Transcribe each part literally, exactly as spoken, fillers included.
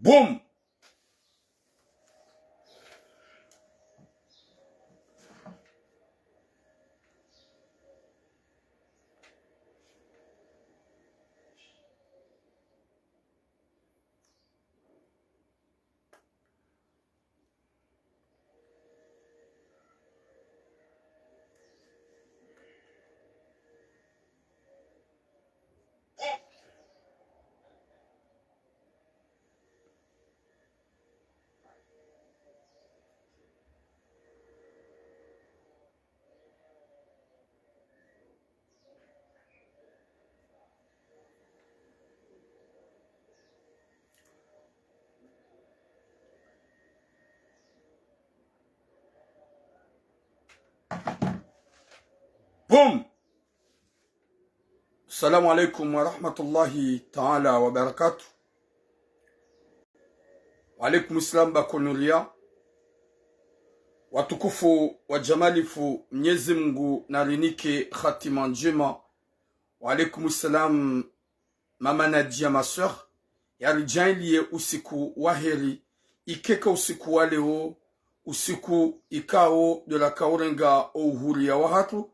Boum. Boum. Assalamu alaikum wa rahmatullahi ta'ala wa barakatuh. Wa alaikum salam, Bakonuria. Watukufu wa jamalifu, Mnyezi Mungu narinike khatima ndjema. Wa alaikum salam, Mama Nadia, ma sœur, yaridjaanliye usiku wa heri, ikeka usiku wa leo, usiku ikao ndo rakaurenga o uhuria wahatru.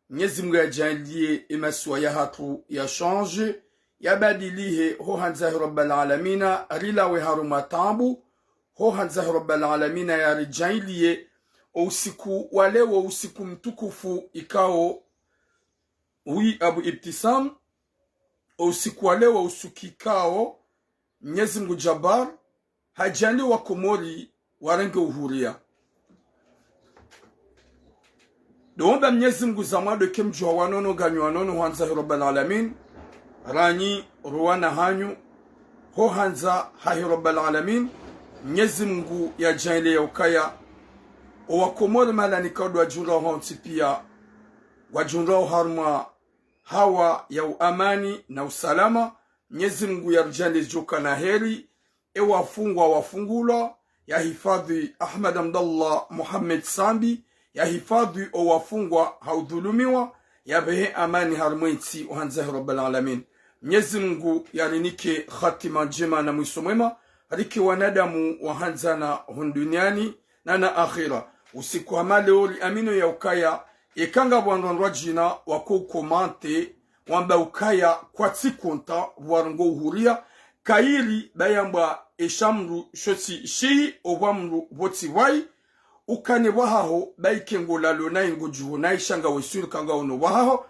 Mnyezi Mungu yadjaanliye emasiwa yahatru ya change, yabadilihe ho handza he Rabbal Alamina, rilawe harumwa taabu, ho handza he Rabbal Alamina, yaridjaanliye o usiku wa leo, usiku mtukufu ikao, oui, Abu Ibtisam, o usiku wa leo usiku ikao Mnyezi Mungu Jabbar hadjaanliye wa Komori warenge uhuria. Ndo womba Mnyezi Mungu za mwando eke mdjuha wanono nganyi wanono ho handza he Rabbal Alamin, ranyi ruwana hanyu ho handza hahe Rabbal Alamin. Mnyezi Mungu yadjaanliye ya ukaya o wa Komori mahala nikao ndo wadjundrao hontsi pia, wadjundrao harumwa hawa ya uamani na usalama. Mnyezi Mungu yaridjaanliye zidjoka na heri, e wafungwa wafungulwa, yahifadhwi Ahmed Abdallah Mohamed Sambi, yahifadhwi o wafungwa ha udhulumiwa, yapvehe amani harumwa entsi, o handza he Rabbal Alamin. Mnyezi Mungu yarinike khatima ndjema na mwiso mwema, rike wanadamu wahandzana hunu duniani na na akhira. Usiku hama leo riamino ya ukaya, eka ngapvo wandru wandru wadjina wako ukomante, wamba ukaya kwatsi konta pvwarengo uhuria, kayiri bayambwa esha mdru shotsi shihi, opvwa mdru pvotsi pvwayi, ukane pvahaho, bayi eke ngolalo nayi ngodjuho nayi sha ngawe sûr ka ngawono pvahaho.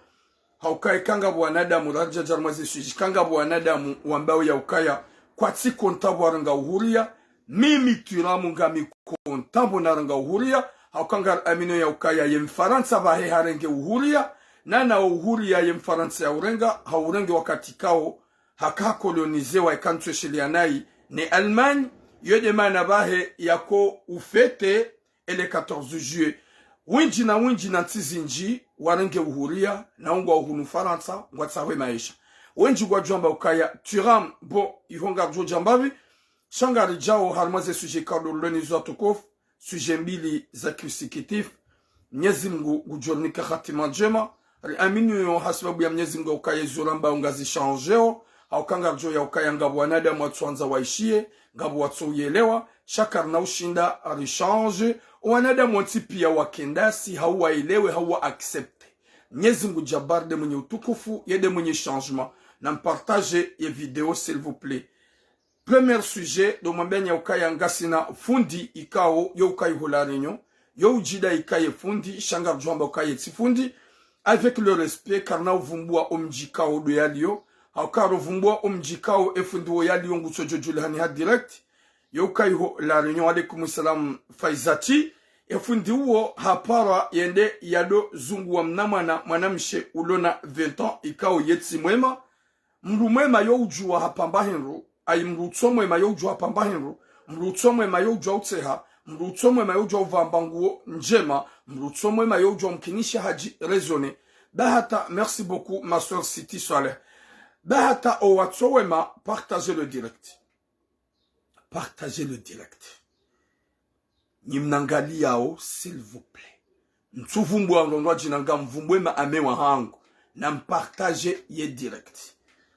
Hauka eka ngapvo wanadamu, raridja dja harumwa ze sujet, eka ngapvo wanadamu wambao ya ukaya kwatsi konta pvwarenga uhuria, mimi Thuram ngami konta pvo narenga uhuria. Hauka ngariamino ya ukaya ye Mfarantsa pvahe harenge uhuria, na na uhuria ye Mfarantsa ya urenga, ha urenge wakati kao haka hakolonizewa, eka ntsu eshelea nayi ne Allemagne, yo nde mana pvahe yako ufêter e le quatorze juillet. Wendji na wendji na ntsi zindji warenge uhuria, na wo ngwao hunu Farantsa, ngwatsahao e maesha. Wendji ngwadjo amba ukaya Thuram, bon, iho ngaridjo djamba pvi, sha ngaridjao harumwa ze sujet ikao ndo rilo nizo watukufu, sujet mbili za kiusikitifu. Mnyezi Mungu ngudjo rinika khatima ndjema. Riamini yo ha sababu ya Mnyezi Mungu ukaya zo rambao ngazi changeo, hauka ngaridjo ya ukaya ngapvo wanadamu watsoandza waishiye, ngapvo watsouyelewa, sha karina ushinda ri change. O wanadamu wontsi pia wakendasi, hau waelewe, hau wa accepter. Mnyezi Mungu Jabbar nde mwenye utukufu, ye nde mwenye changement. Na mpartage ye video, s'il vous plaît. Premier sujet, ndo mwambianyi ya ukaya ngasina fundi ikao yo ukaya iho La Réunion, yo udjida ikaye fundi, sha ngaridjo amba ukaye tsi fundi. Avec le respect, karina uvumbua o mdji ikao ndo yaliyo, hauka ro vumbua o mdji ikao e fundi wo yaliyo ngutsodjo djulihani ha direct. Yo ukaya iho La Réunion, alaikum salam Faizati. E fundi uwo hapara yende yado zunguwa mna mwana, mwanamshe ulo na vingt ans, ikao ye tsi mwema. Mdru mwema yo udjuwa hapvamba hindru, ayi mdru utso mwema yo udjuwa hapvamba hindru, mdru utso mwema yo udjuwa utseha, mdru utso mwema yo udjuwa uvamba nguo ndjema, mdru utso mwema yo udjuwa mkinisha hadji raisonner. Ba hata, merci beaucoup, ma sœur Siti Saleh. Ba hata o watso wema, partagez le direct. Partagez le direct. Nyi mnangaliyao, s'il vous plaît. Ntsuvumbua ndrongoo djina, ngamvumbue ma amis wahangu. Na mpartage ye direct.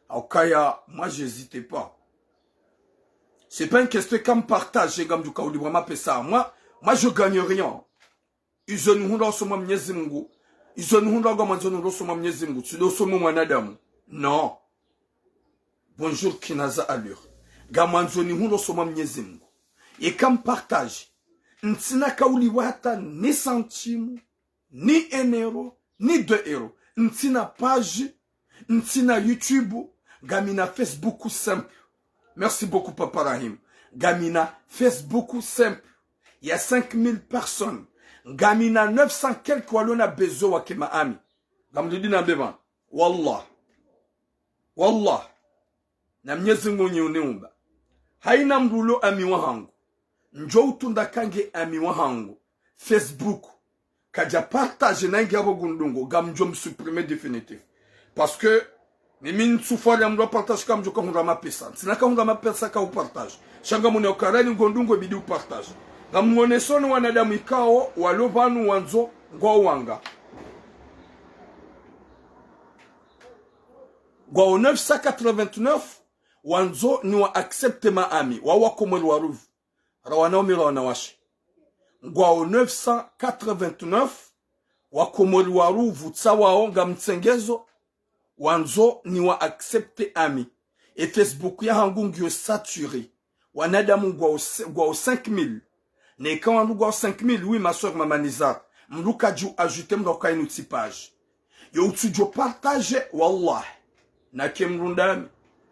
Hauka ya, moi, j'hésite pas. C'est pas une question kam partage, ngamdjo ka ulipvwa mapesa. Moi, moi, je gagne rien. Izo nihundra usoni mwa Mnyezi Mungu. Izo nihundra ngamwandzo nihundre usoni mwa Mnyezi Mungu. Tsi ndo usoni mwa mwanadamu. Non. Bonjour, Kinaza Allure. Ngamwandzo nihundre usoni mwa Mnyezi Mungu. Ye kam partage. Ntsina ka ulipvwa hata ni centime, ni un euro, ni deux euros. Ntsina page, ntsina YouTube, ngamina Facebook simple. Merci beaucoup, Papa Rahim. Ngamina Facebook simple. Il y a cinq mille personnes. Ngamina neuf cents quelques walona besoin wake Maami. Ngamdjo dina mbepvanu. Wallah. Wallah. Na Mnyezi Mungu nyi uniumba. Haina mndru ulo ami wahangu. Ndjo utunda kange ami wahangu. Facebook. Kadja partage na ingi apvo ngundungo. Ngamdjo msupprimer définitif. Parce que, mimi ntsufwari ya mndru apartage kamdjo kahundra mapesa. Ntsina kahundra mapesa ka upartage. Sha ngamwone ukarani ngondungo ibidi upartage. Ngamwonesoni wanadamu ikao, walo pvanu wandzo, ngwao wanga. Ngwao neuf cent quatre-vingt-neuf, wandzo ni wa accepter Maami, wa wakomori wa ruvu. Ra wanaume ra wanawashe. Ngwao neuf cent quatre-vingt-neuf, wakomori wa ruvu, tsa wao ngamtsengezo, wandzo ni wa accepter ami. E Facebook yahangu ngiyo saturé. Wanadamu ngwao se-, ngwao cinq mille. Neka wandru ngwao cinq mille, oui, ma sœur Mama Nizar. Mndru kadju ajouter mndru akainu tsi page. Yo utsudjo partage, wallah. Nake mndru ndami.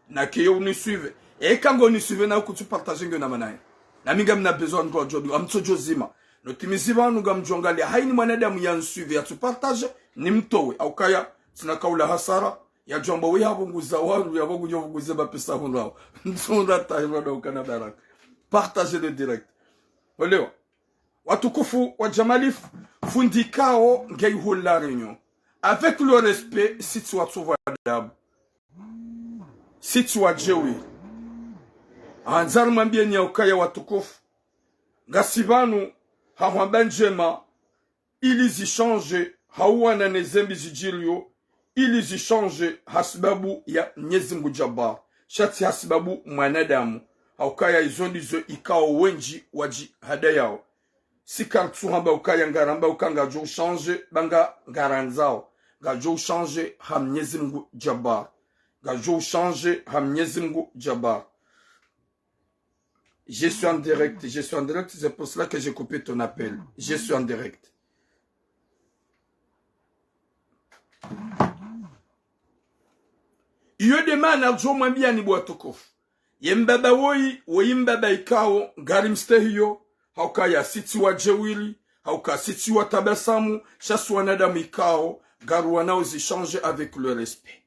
Nake yo unisuive. Eka ngo unisuive na ukutsu partage ngiyo na manaye. Nami ngamina besoin ndro ajodi, amtsodjo zima. Notimizi pvanu ngamdjo angalia. Haini mwanadamu ya nisuive ya tsu partage, nimtowe. Haukaya, tsina kaula hasara. Ya djwamba we yapvunguza wandru, yapvo kudjo pvunguze mapesa hundrao. Ntsundra tahirwa na ukana baraka. Partagez le direct. Olewa. Watukufu wa Jamalif, fundi ikao nge iho La Réunion. Avec le respect, si tsi watsovu adabu. Si tsi wadjeuri. Handza rimwambieni ya ukaya watukufu. Ngasi pvanu, ha hwamba ndjema, ili zishange, hauwana ne zembi zidjiriyo, ili zishange hasibabu ya Mnyezi Mungu Jabbar, sha tsi hasibabu mwanadamu, haukaya izo ndizo ikao wendji wadjihadayao. Si karitsu hamba ukaya ngaramba uka ngadjo ushange, ba nga ngarandzao, ngadjo ushange ha Mnyezi Mungu Jabbar. Ngadjo ushange ha Mnyezi Mungu Jabbar. Je suis en direct, je suis en direct, c'est pour cela que j'ai coupé ton appel. Je suis en direct. Iyo nde maana ridjo mwambiani bo watukufu. Ye mbaba woyi, woyi mbaba ikao, ngari mstehiyo, haukaya si tsi wadjeuri, hauka si tsi watabasamu, sha si wanadamu ikao, ngaruwanao zishange avec le respect.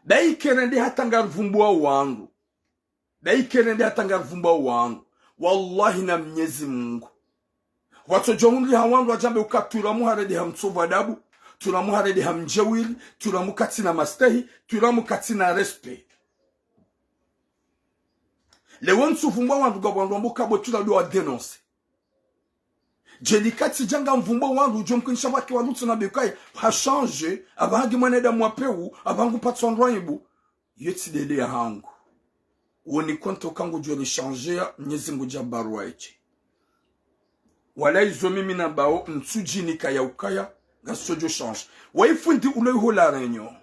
Ba ikerende hata ngarivumbuwa wandru. Ba ikerende hata ngarivumbuwa wandru. Wallahi na Mnyezi Mungu. Watsodjo hundri ha wandru wadjambe uka turamu haredi ha mtsovu adabu, turamu haredi ha mdjeuri, turamu katsina mastehi, turamu katsina respect. Leo ntsuvumbuwa wandru ngapvo wandru wambo kabwe tura ndo wa dénoncer. Djeli katsi djanga mvumbuwa wandru udjo mkinisha pvwake wandru tsina be ukaya, ha change, apvaha nge mwanadamu wa pewu, apvaha ngu patswa ndrwaibu. Yo tsi dede yahangu. Woni konto kangu djo ri change ya Mnyezi Mungu Jabbar wa eche. Wala izo mimi nambao ntsudjinika ya ukaya, ngasodjo change. Wa ifundi ulo iho La Réunion.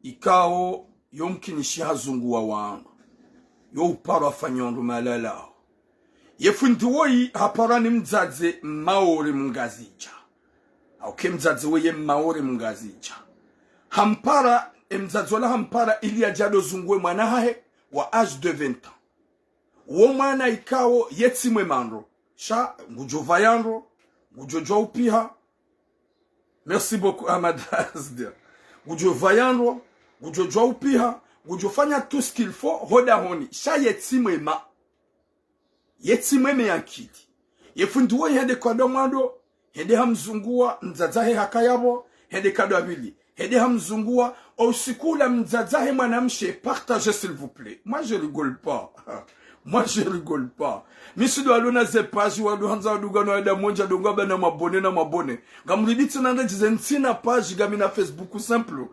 Ikao, yo mkinishi hazunguwa wandru. Yo upara afanya ndru malalao. Ye fundi woyi hapara ni mdzadze Maore Mngazidja. Hauka ye mdzadze woyi ye Maore Mngazidja. Hampara, ye mdzadze wola hampara ili yadje yado zunguwe mwana hahe wa âge de vingt ans. Wo mwana ikao ye tsi mwema ndro. Sha, ngudjo vaya ndro, ngudjo djuwa upiha. Merci beaucoup, Ahmad Asdia. Ngudjo vaya ndro, ngudjo djuwa upiha, ngudjo fanya tout ce qu'il faut, ho dahoni. Sha ye tsi mwema. Ye tsi mwema ye ankili. Ye fundi woyi hende kado mwando, hende hamzunguwa, mdzadze hahe hakaya pvo, hende kado wa pvili, hende hamzunguwa, o usiku ula mdzadze hahe mwanamshe, partagez s'il vous plaît. Moi je rigole pas. Moi je rigole pas. Mi tsi ndo walo na ze page, walo handza wadungano wada mondja ndo ngwabana mabonne na mabonne. Ngamridi tsina ndadjize ntsina page, ngamina Facebook simple.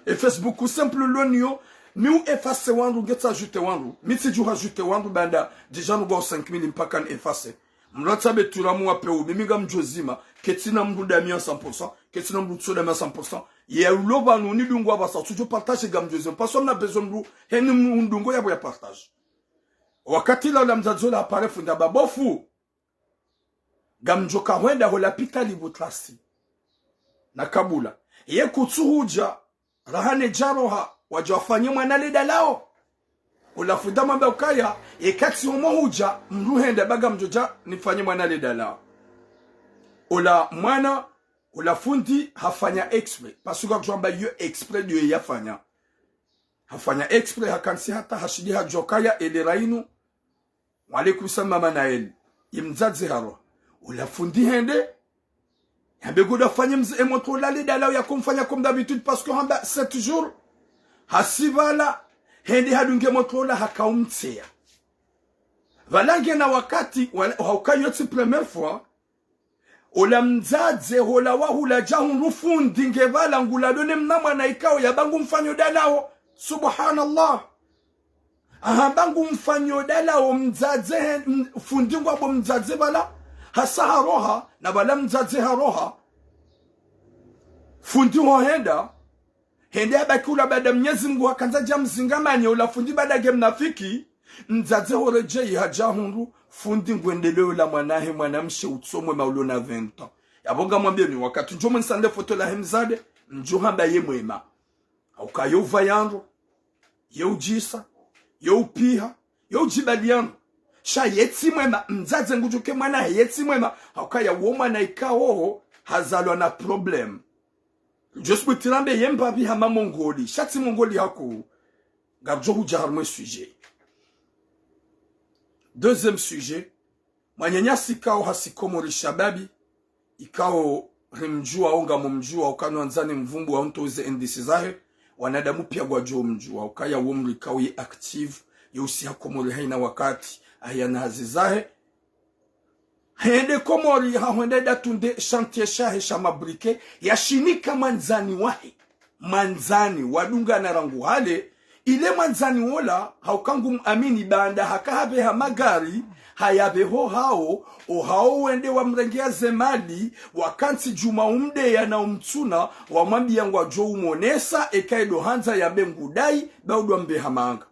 E Facebook simple lo niyo, Mi u effacer wandru, ngetsa ajouter wandru. Mi tsidjo ajouter wandru baanda déjà nunga cinq mille mpaka ni effacer. Mndru atsabe turamu wa peu, mimi ngamdjo zima, ketsina mndru dami à cent pour cent, ketsina mndru tso dami à cent pour cent. Ye ulo pvanu unidungo apvasa, utsudjo partager ngamdjo zima. Parce que mna besoin mndru, heni mndru undungo yapvo ya partage. Wakati ula ula mdzadze ola hapare fundi hamba bo fundi, ngamdjo kahwenda ho lapitali Butlasi na Kabula. Ye kutsuhudja, raha ne djaroha, wadje wafanye mwana le dalao. Ola fundi hamwambia ukaya, ye katsi homo hudja, mndru hende ba ngamdjo dja nifanye mwana le dalao. Ola mwana, ola fundi hafanya exprès, parce que hakudjwamba yo exprès ndiyo yafanya. Hafanya exprès, hakantsi hata, hashindi hadjuwa ukaya, ele rainu, Wa alaikum salam, mama Naël. Ye mdzadze haroha. Ola fundi hende. Yambe ngudjo fanye mze, e mwana ola le dalao yakomfanya comme d'habitude, parce que hamba sept jours. Hasi pvala, hende hadunge mwana ola hakaumtseya. Pvala ngena wakati, wala, hauka yo tsi première fois, ola mdzadze hola wahula djahundru fundi nge pvala ngula done mna mwana ikao yamba ngumfanyo dalao. Subhanallah. Ahamba ngumfanyo dalao mdzadze he, m-, fundi ngwambo mdzadze pvala. Hasa haroha, na pvala mdzadze haroha. Fundi ho henda. Hende habaki ula baada Mnyezi Mngu hakandza dja mzingamanye ola fundi baada nge mnafiki, mdzadze horedjeyi hadja hundru, fundi ngwendeleyo ola mwanahe mwanamshe utso mwema ulo na vingt ans. Yapvo ngamwambiyeni wakati ndjo mwenisa nde foto lahe mdzadze, ndjo hamba ye mwema. Hauka yo upvaya ndro, ye udjisa, ye upiha, ye udjibaliya ndro. Sha ye tsi mwema, mdzadze ngudjuke mwanahe ye tsi mwema, hauka ya wo mwana ikao hazalwa na problème. Djo sibutira mbe ye mbapvi hama Mongoli. Sha tsi Mongoli haku. Ngardjo hudja harumwa e sujet. Deuxième sujet. Mwananyasi ikao hasi Komori shababi. Ikao rimdjuwa, o ngamumdjuwa, uka nwandzani mvumbu wa untouze indice zahe. Wanadamu piya ngwadjo mdjuwa. Ukaya wo mdru ikao ye active. Ye usiha Komori haina wakati. Ahiyana hazi zahe. Hende Komori, hahwenda yende yatunde chantier shahe sha mabriquet, yashinika mwandzani wahe. Mwandzani, wadungana rangu hale, ile mwandzani wola, hauka ngumuamini baanda haka hapveha magari, hayapve ho hao, o hao wende wamrengea ze mali, wakantsi djuma umdeya na umtsuna, wamwambiya ngwadjo umonesa, eka ndo handza yambe ngudai, ba udjo mpveha manga.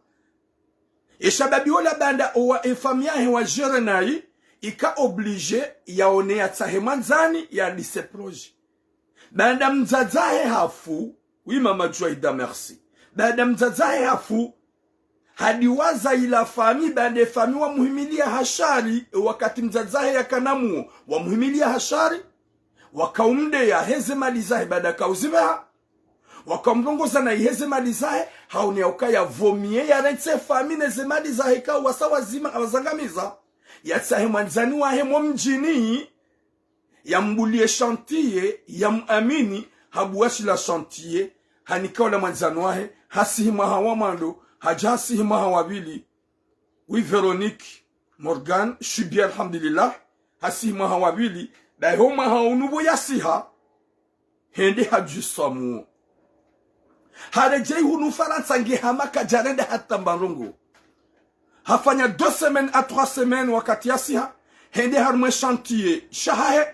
E shababi ola baanda owa e famiyi yahe wa gérer nayi, ika obligé yaone yatsahe mwandzani yadise projet. Baanda mdzadze wahe hafu, oui, mama Juaida, merci. Baanda mdzadze wahe hafu, hadiwaza ila famiyi, baanda e famiyi wamuhimiliya ha shari, e wakati mdzadze wahe yakana muo, wamuhimiliya ha shari, wakaumdeya heze mali zahe baanda kauzipveha. Wakamrongoza na iheze mali zahe, haone ya ukaya vaut mieux yarantsi e famiyi ne ze mali zahe ikao wasa wazima awazangamiza. Yatsahe mwandzani wahe mo mdjini, yambuliye chantier, yamuamini, habuwa shila chantier, hanika ola mwandzani wahe, hasihi mwaha wa mwando, hadja hasihi mwaha wa pvili, Oui, Véronique Morgan, je suis bien, alhamdulillah. Hasihi mwaha wa pvili, daho mwaha unu pvo yasiha, hende hadjiswa muo. Haredjeyi hunu Farantsa nge hama kadjarenda hata mba ndrongo. Hafanya deux semaines à trois semaines wakati yasiha, hende harumwa e chantier shahahe,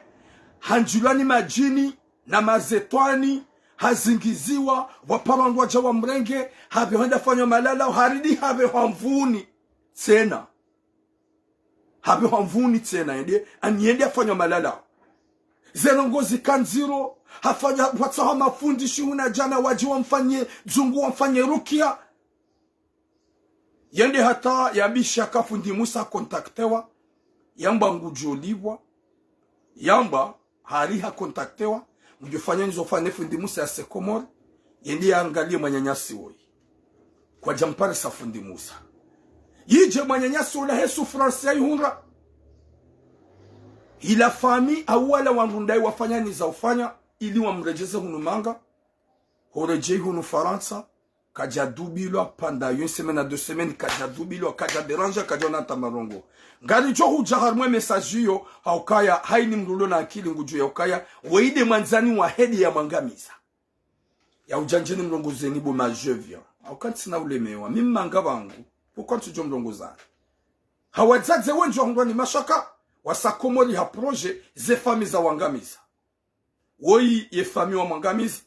handjilwa ni madjini, na mazetwani, hazingiziwa, wapara wandru wadja wamrenge, hapveha hwenda fanywa malala, haridi hapvehwa Mvuni tsena. Hapvehwa Mvuni tsena, yende, ani yende yafanywa malala. Ze ndrongo zika ndziro, hafanya, hwatsaha mafundi shihuna djana wadje wamfanye dzungu, wamfanye rukia. Yende hata yambisha ka fundi Musa contactewa, yamba ngudjo lipvwa, yamba hari ha contactewa, ngudjo fanya ndzo fanye fundi Musa yase Komori, yende yaangaliye mwananyasi woyi. Kwadja mparisa fundi Musa. Yidje mwananyasi ola he souffrance yayihundra. Ila famiyi au wala wandru ndayi wafanya ni za ufanya, ili wamredjeze hunu manga, horedjeyi hunu Farantsa, kadja dubilwa, pendant une semaine à deux semaines, kadja dubilwa, kadja déranger, kadja ona hata mba ndrongo. Ngaridjo hudja harumwa e message iyo, ha ukaya, haini mndru ulo na akili ngudjuwa ya ukaya, weyi nde mwandzani wahe nde yamwangamiza. Ya udjandjeni mrongozeni bo ma je viens. Hauka ntsina ulemewa, mi mmanga pvangu, pourquoi ntsudjo mlongozani? Ha wadzadze wendji wahundrwa ni mashaka, wasa Komori ha projet, ze famille zawangamiza. Woyi ye famille wamwangamiza,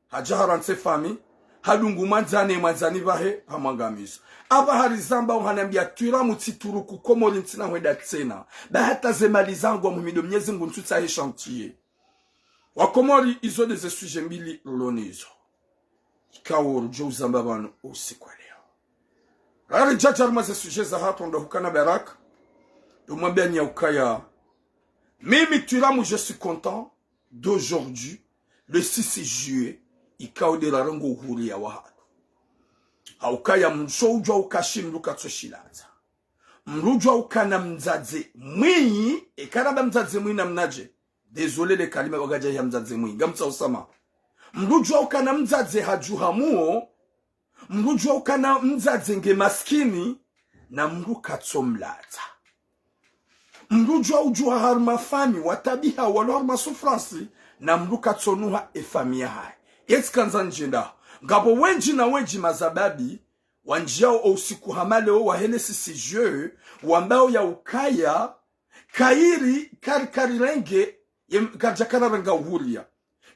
hadja harantsi famille, hadungu mwandzani, mwandzani pvahe, hamwangamiza. Apvaha rizamba uhanambia Twiramu tsituruku Komori ntsina hwenda tsena. Ba hata ze mali zangu wa muhimido Mnyezi Mngu ntsutsahe chantier. Wakomori, izo nde ze sujet mbili rilo nazo. Ikao ridjo uzamba pvanu usiku wa leo. Rari djadja harumwa ze sujet zahatru ndo hukana baraka. Ndo mwambiani ya ukaya. Mimi Twiramu, je suis content d'aujourd'hui, le six juillet, ikao nde rarenga uhuriya wahatru. Haukaya mdru udjua uka shi mdru katsoshiladza. Mdru udjua ukana mdzadze mwinyi, eka ramba mdzadze mwinyi namnadje. Désolé le kalima wakadja ya mdzadze mwinyi. Ngamtsaho usamaha. Mdru udjua ukana mdzadze hadjuha muo, mdru udjua ukana mdzadze nge maskini, na mdru katsomladza. Mdru udjua udjuha harumwa famille, watabiha walo harumwa souffrance, na mdru katsonuha e famille yahahe. Yetsi kandza ndjenda. Ngapvo wendji na wendji mazababi, wandjiao o usiku hama leo wahe le six juillet, wambao ya ukaya, kayiri kari kari renge, yem-, karidja kana renga uhuriya.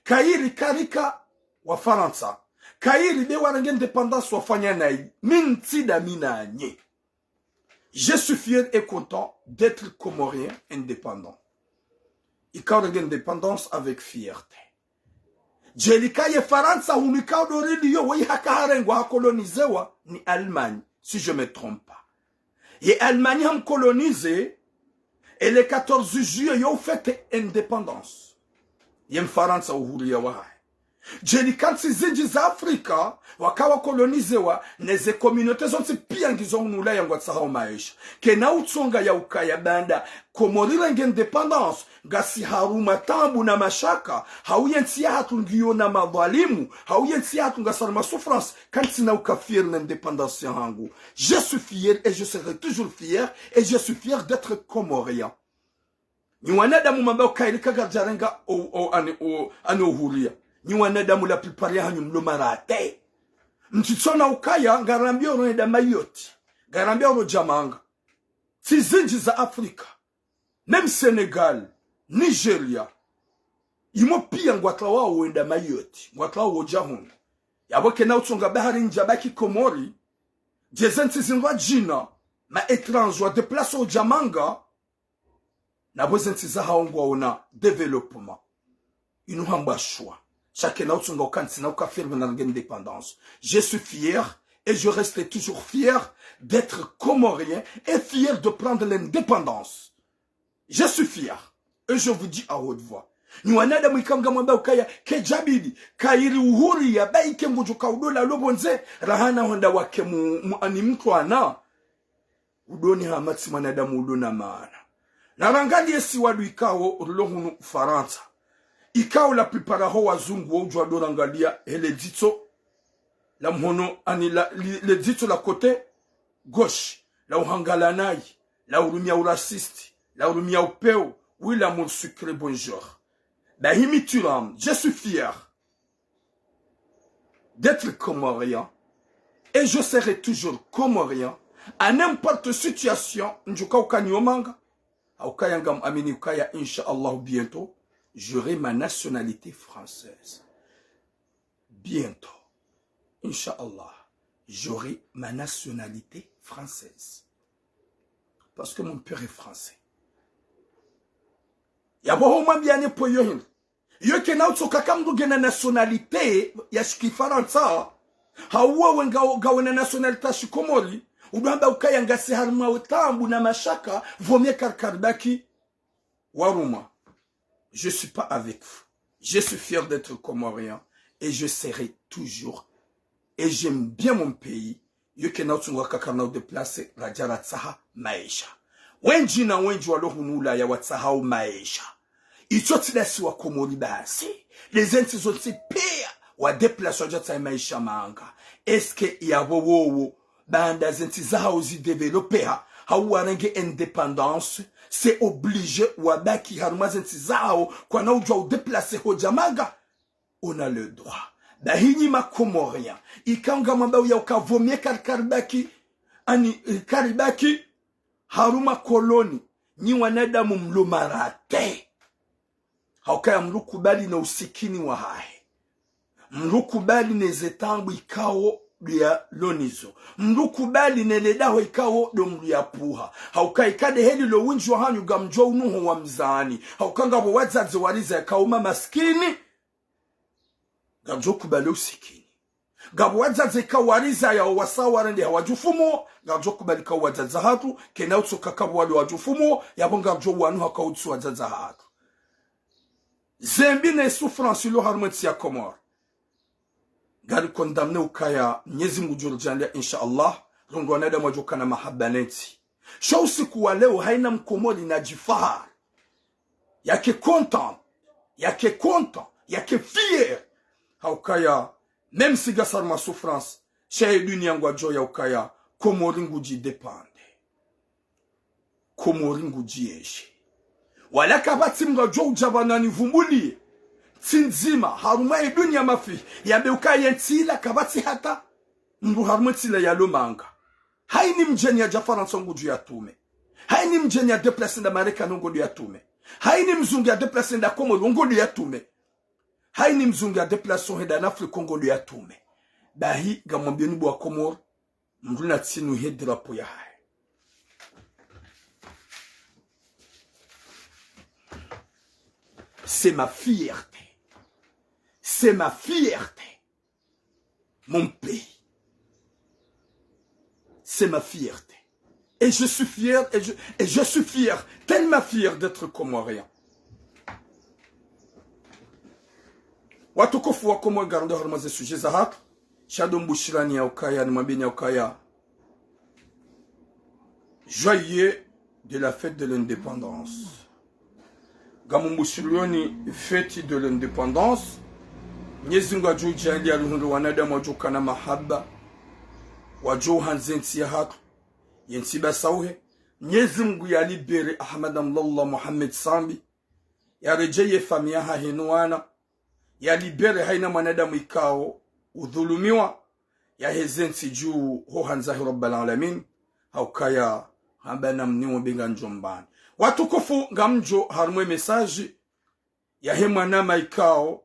Kayiri karika Wafarantsa. Kayiri be warenge indépendance wafanya nayi. Mi ntsi nda mi nanyi. Je suis fier et content d'être comorien indépendant. Ikao renge indépendance avec fierté. Djelika ye Farantsa hunu ikao ndo riliyo, woyi haka harengwa hakolonizewa ni Allemagne, si je me trompe pas. Ye Allemagne hamkolonize, et le quatorze juillet yo ufêter indépendance. Ye Mfarantsa uhuriya wahahe. Djelika ntsi zindji za Afrika, waka wakolonizewa, ne ze communauté zontsi pia ngizo hunu Ulaya ngwatsahao maesha. Kena utsonga ya ukaya baanda Komori renge indépendance, ngasi harumwa taabu na mashaka, hau ye ntsi yahatru ngiyo na madhwalimu, hau ye ntsi yahatru ngasi harumwa souffrance, kantsina uka fier na indépendance yahangu. Je suis fier et je serai toujours fier et je suis fier d'être comorien. Nyi wanadamu mambao kayiri karidja renga o, o, ani, o, ani uhuriya. Nyi wanadamu la plupart yahanyu mlo marate. Mtsitsona ukaya, ngarambio ro enda Mayotte. Ngarambio ro dja manga. Ntsi zindji za Afrika. Même Sénégal, Nigeria. Imo pia ngwatrawao wenda Mayotte. Ngwatrawao wodja hunu. Yapvo kena utsonga bahari ndja baki Komori. Djeze ntsi zindrwadjina, ma étrangers wa déplacer wodja manga, na pvo ze ntsi zahao ngwaona développement. Inu hambwa shwa. Sha kena utsonga uka ntsina uka fier na renge indépendance. Je suis fier et je reste toujours fier d'être comorien et fier de prendre l'indépendance. Je suis fier et je vous dis à haute voix. Nyi wanadamu ikao ngamwambao ukaya, kedjabidi, kayiri uhuriya, ba ike ngudjo ka udola lo pvondze, raha na hwenda wake mu, mu ani mtwana. Udoni hama tsi mwanadamu udo na maana. Na rangaliye si wandru ikao rilo hunu Farantsa. Ikao la plupart yaho wazungu wo udjua ndo rangalia he le dzitso la mhono, ani la, li, le dzitso la côté gauche, la uhangalanayi, la urumia u raciste, la urumia upeo, oui, l'amour sucré, bonjour. Bahi mi Twiramu, je suis fier d'être comorien et je serai toujours comorien à n'importe situation ndjuka ukaniyo manga. Haukaya ngamwamini ukaya, Inch'Allah, bientôt, j'aurai ma nationalité française. Bientôt, Inch'Allah, j'aurai ma nationalité française. Parce que mon père est français. Yapvo ho mwambiane pvo yo hindri. Yo kena utsoka ka mndru ngena nationalité ya shikifarantsa, hau wewe nga, ngawena nationalité ya shikomori, udo hamba ukaya ngasi harimwa taabu na mashaka, vaut mieux kari kari baki warumwa. Je suis pas avec vous. Je suis fier d'être comorien et je serai toujours. Et j'aime bien mon pays. Yo kena utsungwa ka karina udéplacer, radja ratsaha maesha. Wendji na wendji walo hunu Ulaya watsahao maesha. Itso tsi ndasi wakomori basi, ndeze ntsi zontsi pia wadéplacer wadja tsaha maesha manga. Est-ce que yapvo wowo, baanda ze ntsi zahao zidéveloppeha, hau warenge indépendance, c'est obligé wabaki harumwa ze ntsi zahao, kwana udjua udéplacer hodja manga? On a le droit. Bahi nyi ma Comoriens, ikao ngamwambao ya uka vaut mieux kari, karibaki, ani, eh, karibaki harumwa koloni, nyi wanadamu mlo marate. Haukaya mlo kubali no usikini wahahe. Mlo kubali ne ze taabu ikao ndo yalo nazo. Mlo kubali ne le daho ikao ndo mlo yapvuha. Haukaya ika nde heli lo windji wahanyu ngamdjo unuho wa mzani. Hauka ngapvo wadzadze wariza ikao ma masikini. Ngamdjo kubali usikini. Ngapvo wadzadze ikao wariza yao wasa warende hawadjufumuo, ngamdjo kubali ikao wadzadze hatru, kena utsoka kapvo wale wadjufumuo, yapvo ngamdjo wanuha ikao utsi wadzadze hatru. Zembi ne souffrance ilo harumwa entsi ya Komori. Ngari condamné ukaya Mnyezi Mungu ngudjo ridjaanlia, insha Allah, rongo wanadamu wadjo kana mahaba nentsi. Sha usiku wa leo haina Mkomori na djifahari. Yake content, yake content, yake fier. Haukaya, même si ngasi harumwa souffrance, sha ye dunia ngwadjo ya ukaya, Komori ngudji dépendre. Komori ngudji yeshe. Wala kapvatsi mndru adjo udja pvanu anivumbulie ntsi ndzima harumwa ye dunia mafi, yambe ukaya ye ntsi ila kapvatsi hata mndru harumwa ye ntsi ila yalo manga. Haini mdjeni yadja Farantsa ngudjo yatume. Haini mdjeni ya déplacé enda Marekani ngudjo yatume. Haini mzungu ya déplacé enda Komori ngudjo yatume. Haini mzungu ya déplacé henda na Afrika ngudjo yatume. Bahi ngamwambioni bo wa Komori, mndru natsi nuhe drapeau yahahe. C'est ma fierté. C'est ma fierté. Mon pays. C'est ma fierté. Et je suis fier, et je, et je suis fier, tellement fier d'être comorien. Watukufu wa Komori, ngarendo harumwa ze sujet zahatru. Sha ndo mbushirani ya ukaya, nimwambeni ya ukaya, joyeux de la fête de l'indépendance. Ngamumbushirioni fête de l'indépendance. Mnyezi Mungu adjo udjaanlia ruhundru wanadamu wadjo kana mahaba, wadjo uhandza entsi yahatru, ye ntsi basi uhe. Mnyezi Mungu ya libéré Ahmed Abdallah Mohamed Sambi, yaredjeye famiyi yahahe no wana, ya libéré haina mwanadamu ikao udhulumiwa, yaheze ntsi dju ho handza he Rabbal Alamin, haukaya hamba namniwo benga ndjombani. Watukufu, ngamdjo harumwa ye message yahe mwanama ikao,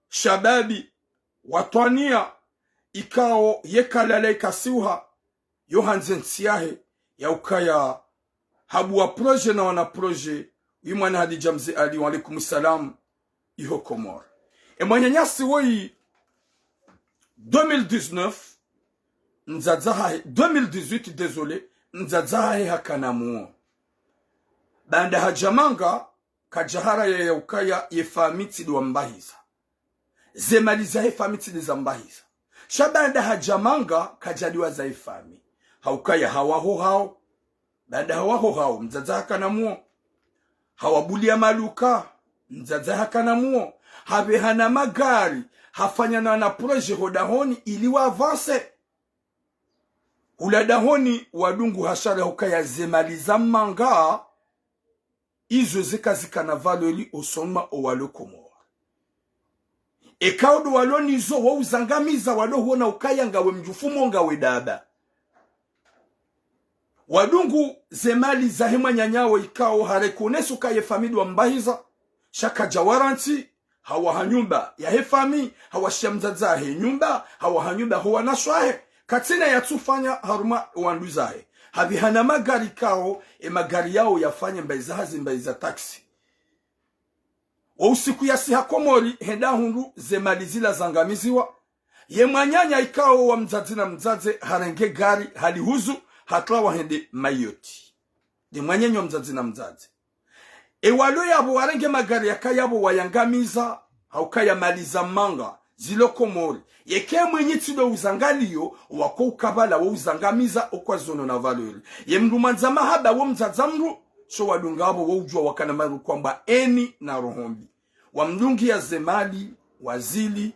shababi, watwaniya, ikao ye kalala ikasiuha, yo handza entsi yahe, ya ukaya habuwa projet na wana projet, wi mwana Hadidja Mze Ali, wa alaikum salam, iho Komori. E mwananyasi woyi, deux mille dix-neuf, mdzadze hahe, deux mille dix-huit, désolé, mdzadze hahe hakana muo. Baanda hadja manga, kadja haraya ya ukaya ye famiyi tsi ndo wambahiza. Ze mali zahe famiyi tsi ndo zambahiza. Sha baanda hadja manga, kadjadiwaza ye famiyi. Haukaya hawaho hao. Baanda hawaho hao, mdzadze hakana muo. Hawabuliya maduka, mdzadze hakana muo. Hapveha na magari, hafanya na wana projet ho dahoni ili wa avancer. Hula dahoni wadungu hashara hukaya ze mali za manga, izo zeka zikana valeur osoni mwa owalo Komori. Eka wo ndo walo nizo, wo uzangamiza, walo huona ukaya ngawe mdjufumo, ngawe daba. Wadungu ze mali zahe mwananyawo ikao hareconnaître ukaya ye famiyi ndo wambahiza, sha kadja warantsi, hawaha nyumba yahe famiyi, hawashiya mdzadze hahe nyumba, hawaha nyumba ho wanashe wahe. Katsina yatsufanya harumwa wandru zahe. Hapveha na magari ikao, e magari yao yafanye mbayi za hazi, mbayi za taxi. Wo usiku yasiha Komori, henda hundru ze mali zila zangamiziwa. Ye mwananya ikao wa mdzadze na mdzadze harenge gari, halihuzu, hatrawa hende Mayotte. Nde mwananya wa mdzadze na mdzadze. E walo yapvo warenge magari yaka yapvo wayangamiza, haukaya mali za manga, zilo Komori. Yeka mwenye tsi ndo uzangaliyo, wako ukabala wo uzangamiza okwa zono na valeur. Ye mndru mwandza mahaba wo mdzadze mndru, sho wadunga apvo wo udjuwa wakana maru kwamba eni na roho mbi. Wamdungiya ze mali, wazili,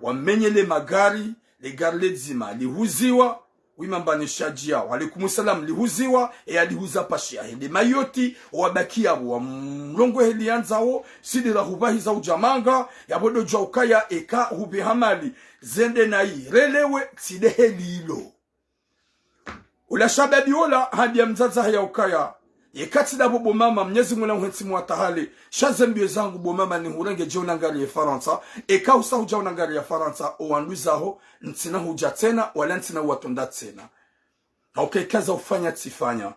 wamenye le magari, le gari ledzima lihuziwa, Wimamba ni shadjiya. Wa alaikum salam, lihuziwa, e alihuza pashia. Hende Mayotte, owabaki yapvo, wamlongo heli yandzao, sidira hubahiza udja manga, yapvo ndo djua ukaya, eka hupveha mali, zende nayi, relewe, tsi nde heli ilo. Ola shababi ola, hambiya mdzadze hahe ukaya, yeka tsi ndapvo bo mama, Mnyezi Mungu na uhentsi mwatahale, sha ze mbiyo zangu bo mama nihurenge dje unangari ye Farantsa, eka husa hudja unangari ya Farantsa, owandru zaho, ntsina hudja tsena, wala ntsina uwatunda tsena. Hauka eka za ufanya tsifanya.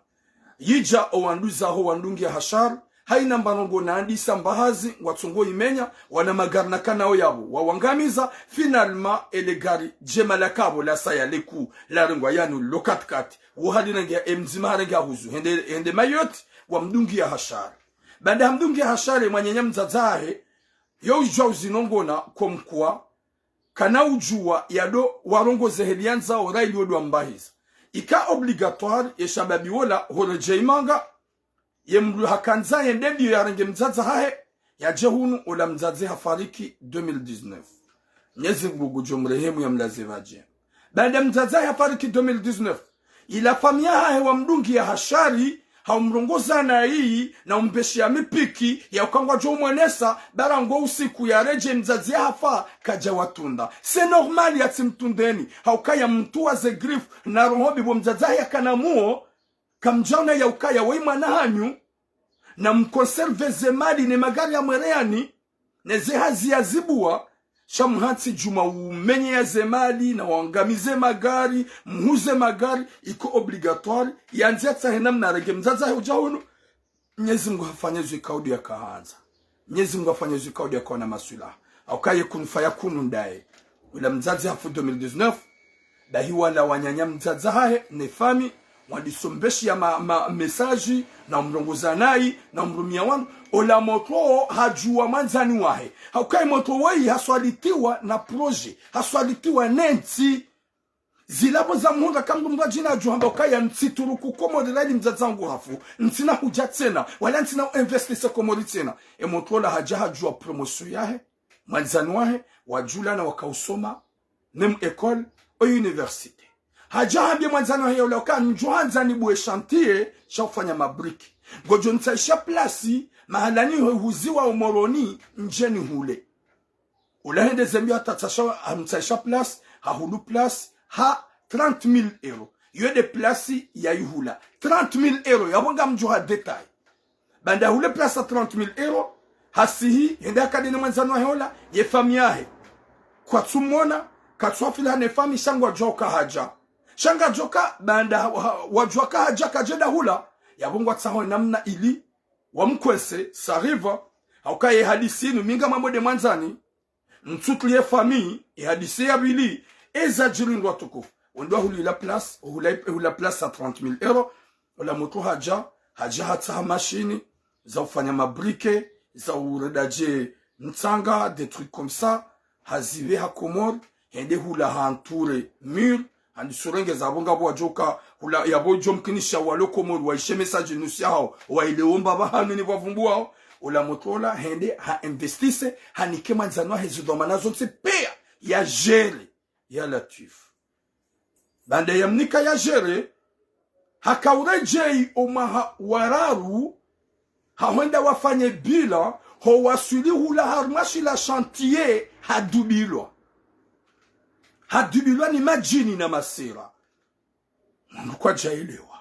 Yidja owandru zaho wandungiya ha shari, hayina mba ndrongo naandisa mba hazi, ngwatsongo imenya, wana magari nakanawo yapvo, wawangamiza, finalement, ele gari djema lakapvo lasaya leku, larengwa yanu lo kat-kat, wo halirenge, e mdzima harenge hahuzu, hende, hende Mayotte, wamdungiya ha shari. Baanda hamdungiya ha shari, mwananya mdzadze hahe, yo udjua uzinongona, comme quoi, kana udjua yado warongoze heli yandzao ra ili odo ambahiza. Ika obligatoire ye shababi wola horedjei manga, ye mdru hakandza yende mbiyo yarenge mdzadze hahe, yadje hunu ola mdzadze hafariki deux mille dix-neuf. Mnyezi Mungu ngudjo mrehemu yamlaze pvadjema. Baanda mdzadze hahe hafariki deux mille dix-neuf, ila famiyi yahahe wamdungiya ha shari, haumrongoza nayi, na umbeshiya mipiki, ya uka ngwadjo umwenesa, bara ngo usiku yaredjei mdzadze yahafa, kadja watunda. C'est normal yatsimtundeni, hauka yamtuwa ze griffes, na roho mbi bo mdzadze hahe yakana muo, kamdjaona ya ukaya woyi mwana hanyu, na mconserve ze mali ne magari ya mwereyani, ne ze hazi yazibua, sha muhantsi djuma umenye ya ze mali, na wangamize magari, muhuze magari, iko obligatoire, yandzi yatsahe namna yarenge mdzadze hahe udja hunu. Mnyezi Mungu hafanya zo ikao ndo yakahandza. Mnyezi Mungu hafanya zo ikao ndo yakaona maswilaha. Hauka ye kun fayakunu ndaye. Ula mdzadze hafu deux mille dix-neuf, bahi wala wananya mdzadze hahe, ne famiyi, wandiso mbeshiya ma, ma, message, na umrongoza nayi, na umrumiya wanu, ola motro hadjua mwandzani wahe. Hauka ye motro woyi haswalitiwa na projet, haswalitiwa ne ntsi. Zilapvo za muhundra kamdru mdru adjina adjo hamba ukaya ntsituruku Komori ra ili mdzadze wangu hafu, ntsina hudja tsena, wala ntsina uinvestise Komori tsena. E motro ola hadja hadjua promotion yahe, mwandzani wahe, wadjulana wakausoma, même école, o université. Hadja hambiya mwandzani wahe yaula uka ndjo handza nibuwe chantier, sha ufanya mabriki. Ngodjo ntsahisha place, mahalani ho huziwa o Moroni, ndje nihule. Ula hende zembi hata tsasha, hamtsahisha place, hahulu place, ha trente mille euros. Yo nde place yayihula. Trente mille euros, yapvo ngamdjo ha détail. Baanda hule place à trente mille euros, hasihi, hende hakade ne mwandzani wahe ola, ye famiyi yahe. Kwatsumona, katsuhafili hane famiyi, sha ngwadjua uka hadja. Sha ngwadjua uka, baanda ha, ha, wadjua uka hadja kadjenda hula, yapvo ngwatsaho namna ili, wamkwese, ça arrive, hauka ye hadisi inu, mi ngamwambo nde mwandzani, ntsutli ye famiyi, ye hadisi ya pvili, eza djiri ndo watukufu. Wendo wahuli la place, hula, hula place à trente mille euros, ola motro hadja, hadja hatsaha mashini, za ufanya mabrike, za uredadje mtsanga, des trucs comme ça, hazipveha Komori, hende hula ha entouré mur, handi surenge zapvo ngapvo wadjoka, hula yapvo djo mkinisha walo Komori, waishe message nusu yahao, waile omba pvahanu ni pvavumbuwao, ola motro ola, hende ha investise, hanike mwandzani wahe zidhwamana zontsi piya, ya gérer, ya Latwif. Baanda yamnika ya gérer, hakauredjei omwaha wa raru, hahwenda wafanye bilan, ho waswili hula harumwa shila chantier, hadubilwa. Hadubilwa ni madjini na masera. Mundru kwadjaelewa.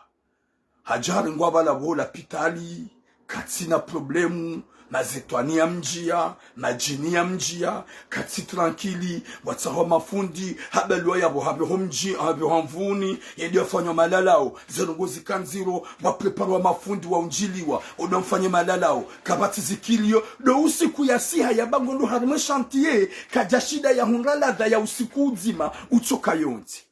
Hadja harengwa pvala pvo lapitali, katsina problème, mazetwani yamdjiya, madjini yamdjiya, katsi tranquille, watsahwa mafundi, habalwa yapvo hapvehwa mdji, hapvehwa Mvuni, yende yafanywa malalao, ze ndrongo zika ndziro, wapreparwa mafundi waundjiliwa, odo mfanye malalao, kapvatsi zikiliyo, ndo usiku yasiha yabaki ndo harumwa e chantier, kadjashinda yahundra ladha ya usiku udzima, utsoka yontsi.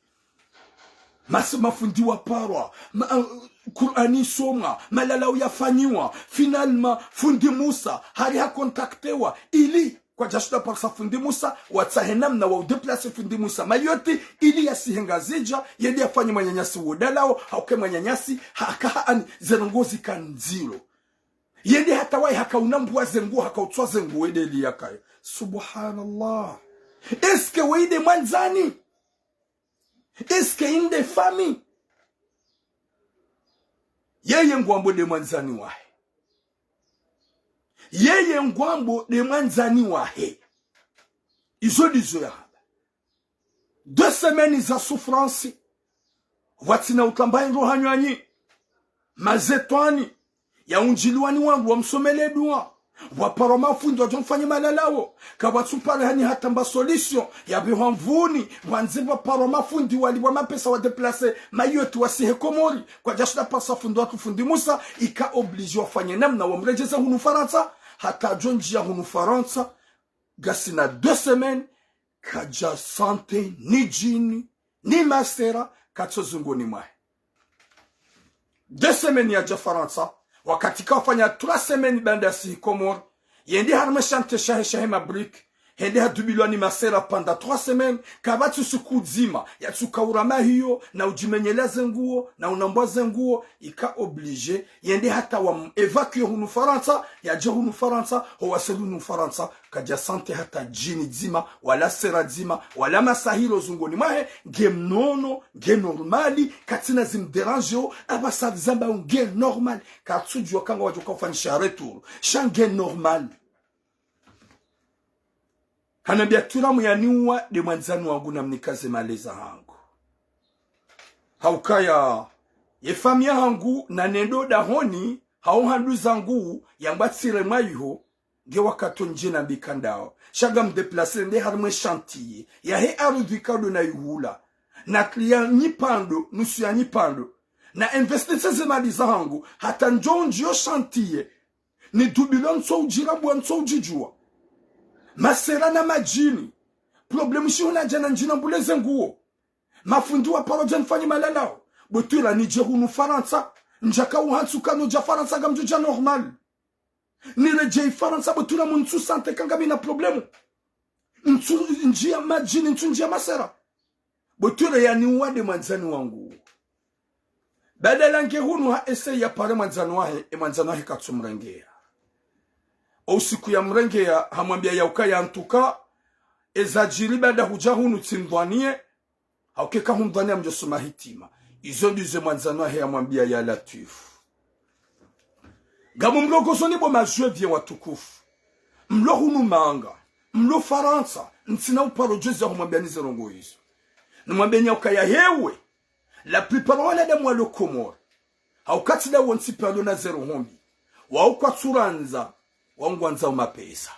Mas-, mafundi waparwa, ma-, uh, Kur'ani isomwa, malalao yafanyiwa. Finalement, fundi Musa, hari hakontaktewa, ili, kwadjashinda parisa fundi Musa, watsahe namna wa udéplacer fundi Musa Mayotte, ili yasihe Ngazidja, yende yafanye mwananyasi wo dalao, hauka e mwananyasi, haka haani, ze ndrongo zika ndziro. Yende hata waye hakaunambua ze nguo, hakautswa ze nguo, ede li yakaya. Subhanallah. Est-ce que weyi nde mwandzani? Est-ce que inde famille? Yeye ngwambo nde mwandzani wahe. Yeye ngwambo nde mwandzani wahe. Izo ndizo yahamba. Deux semaines za souffrance. Pvwatsina utambayi ndro hanywanyi. Mazetwani. Yaundjiliwa ni wandru wamsomele dua. Pvwaparwa mafundi wadjo mfanye malalao. Kapvatsu pare hani hata mba solution. Yapvehwa mvuni. Pvwandze pvwaparwa mafundi walipvwa mapesa wa déplacer. Mayotte wasihe Komori. Kwadjashinda parisa fundi watru fundi Musa. Ika obligé wafanye namna wamredjeze hunu Farantsa. Hata adjo ndjia hunu Farantsa. Ngasina deux semaines. Kadja sentir ni djini, ni masera, katso zungoni mwahe. Deux semaines yadja Farantsa, wakati kawafanya trois semaines baanda yasihi Komori, yende harimwa e chantier shahe shahe mabrique, hende hadubilwa ni masera pendant trois semaines, kapvatsi usiku udzima, yatsuka ura mahiyo, na udjimenyela ze nguo, na unambwa ze nguo, ika obligé, yende hata wam évacuer hunu Farantsa, yadje hunu Farantsa, ho waswili hunu Farantsa, kadja sentir hata djini dzima, wala sera dzima, wala masahiro zungoni mwahe, nge mnono, nge normal, katsina zimdérangeo, apvasa pvizamba nge normal, katsudjua kanga wadjo kaufanyisha retour, sha nge normal. Hanambia turamu yaniuwa nde mwandzani wangu namnika ze mali zahangu. Haukaya, ye famille yahangu na nendo dahoni, hau handru zangu, yangwa tsire mwayiho, nge wakati ndjina mbika ndao. Sha ngam déplacer nde harimwa e chantier. Yahe arudhi kado na ihula. Na kli ya nyipando, nusu ya nyipando. Na investir ze mali zahangu, hata ndjo ndjio chantier. Ni dubilwa ntso udjira bwa ntso udjidjua. Masera na madjini. Problème shihuna djana ndjina mbule ze nguo. Mafundi waparo dja nifanye malalao. Bwetwira nidje hunu Farantsa. Ndjaka uhantsu kano dja Farantsa ngamdjo dja normal. Niredjei Farantsa bwetwira mu ntsu sentir kanga mina problème. Ntsu ndjia madjini, ntsu ndjia masera. Bwetwira yaniuwa nde mwandzani wangu. Badala nge hunu ha essayer yapare mwandzani wahe, e mwandzani wahe katsumrengea. O usiku yamrengea, hamwambia yaukaya en tout cas, eza djiri baanda hudja hunu tsimdhwaniye, hauka eka humdhwaniya mdjo soma hitima. Izo ndizo e mwandzani wahe yamwambia ya Latwifu. Ngamumlongozoni bo ma je viens watukufu. Mlo hunu manga, mlo Farantsa, ntsina uparo djwezi ya humwambiani ze ndrongoo izo. Nimwambieni yaukaya hewe, la plupart wa wanadamu walo Komori. Hauka tsi nda wontsi pia walo na ze roho mbi. Wao kwatsurandza, wao ngwandzao mapesa.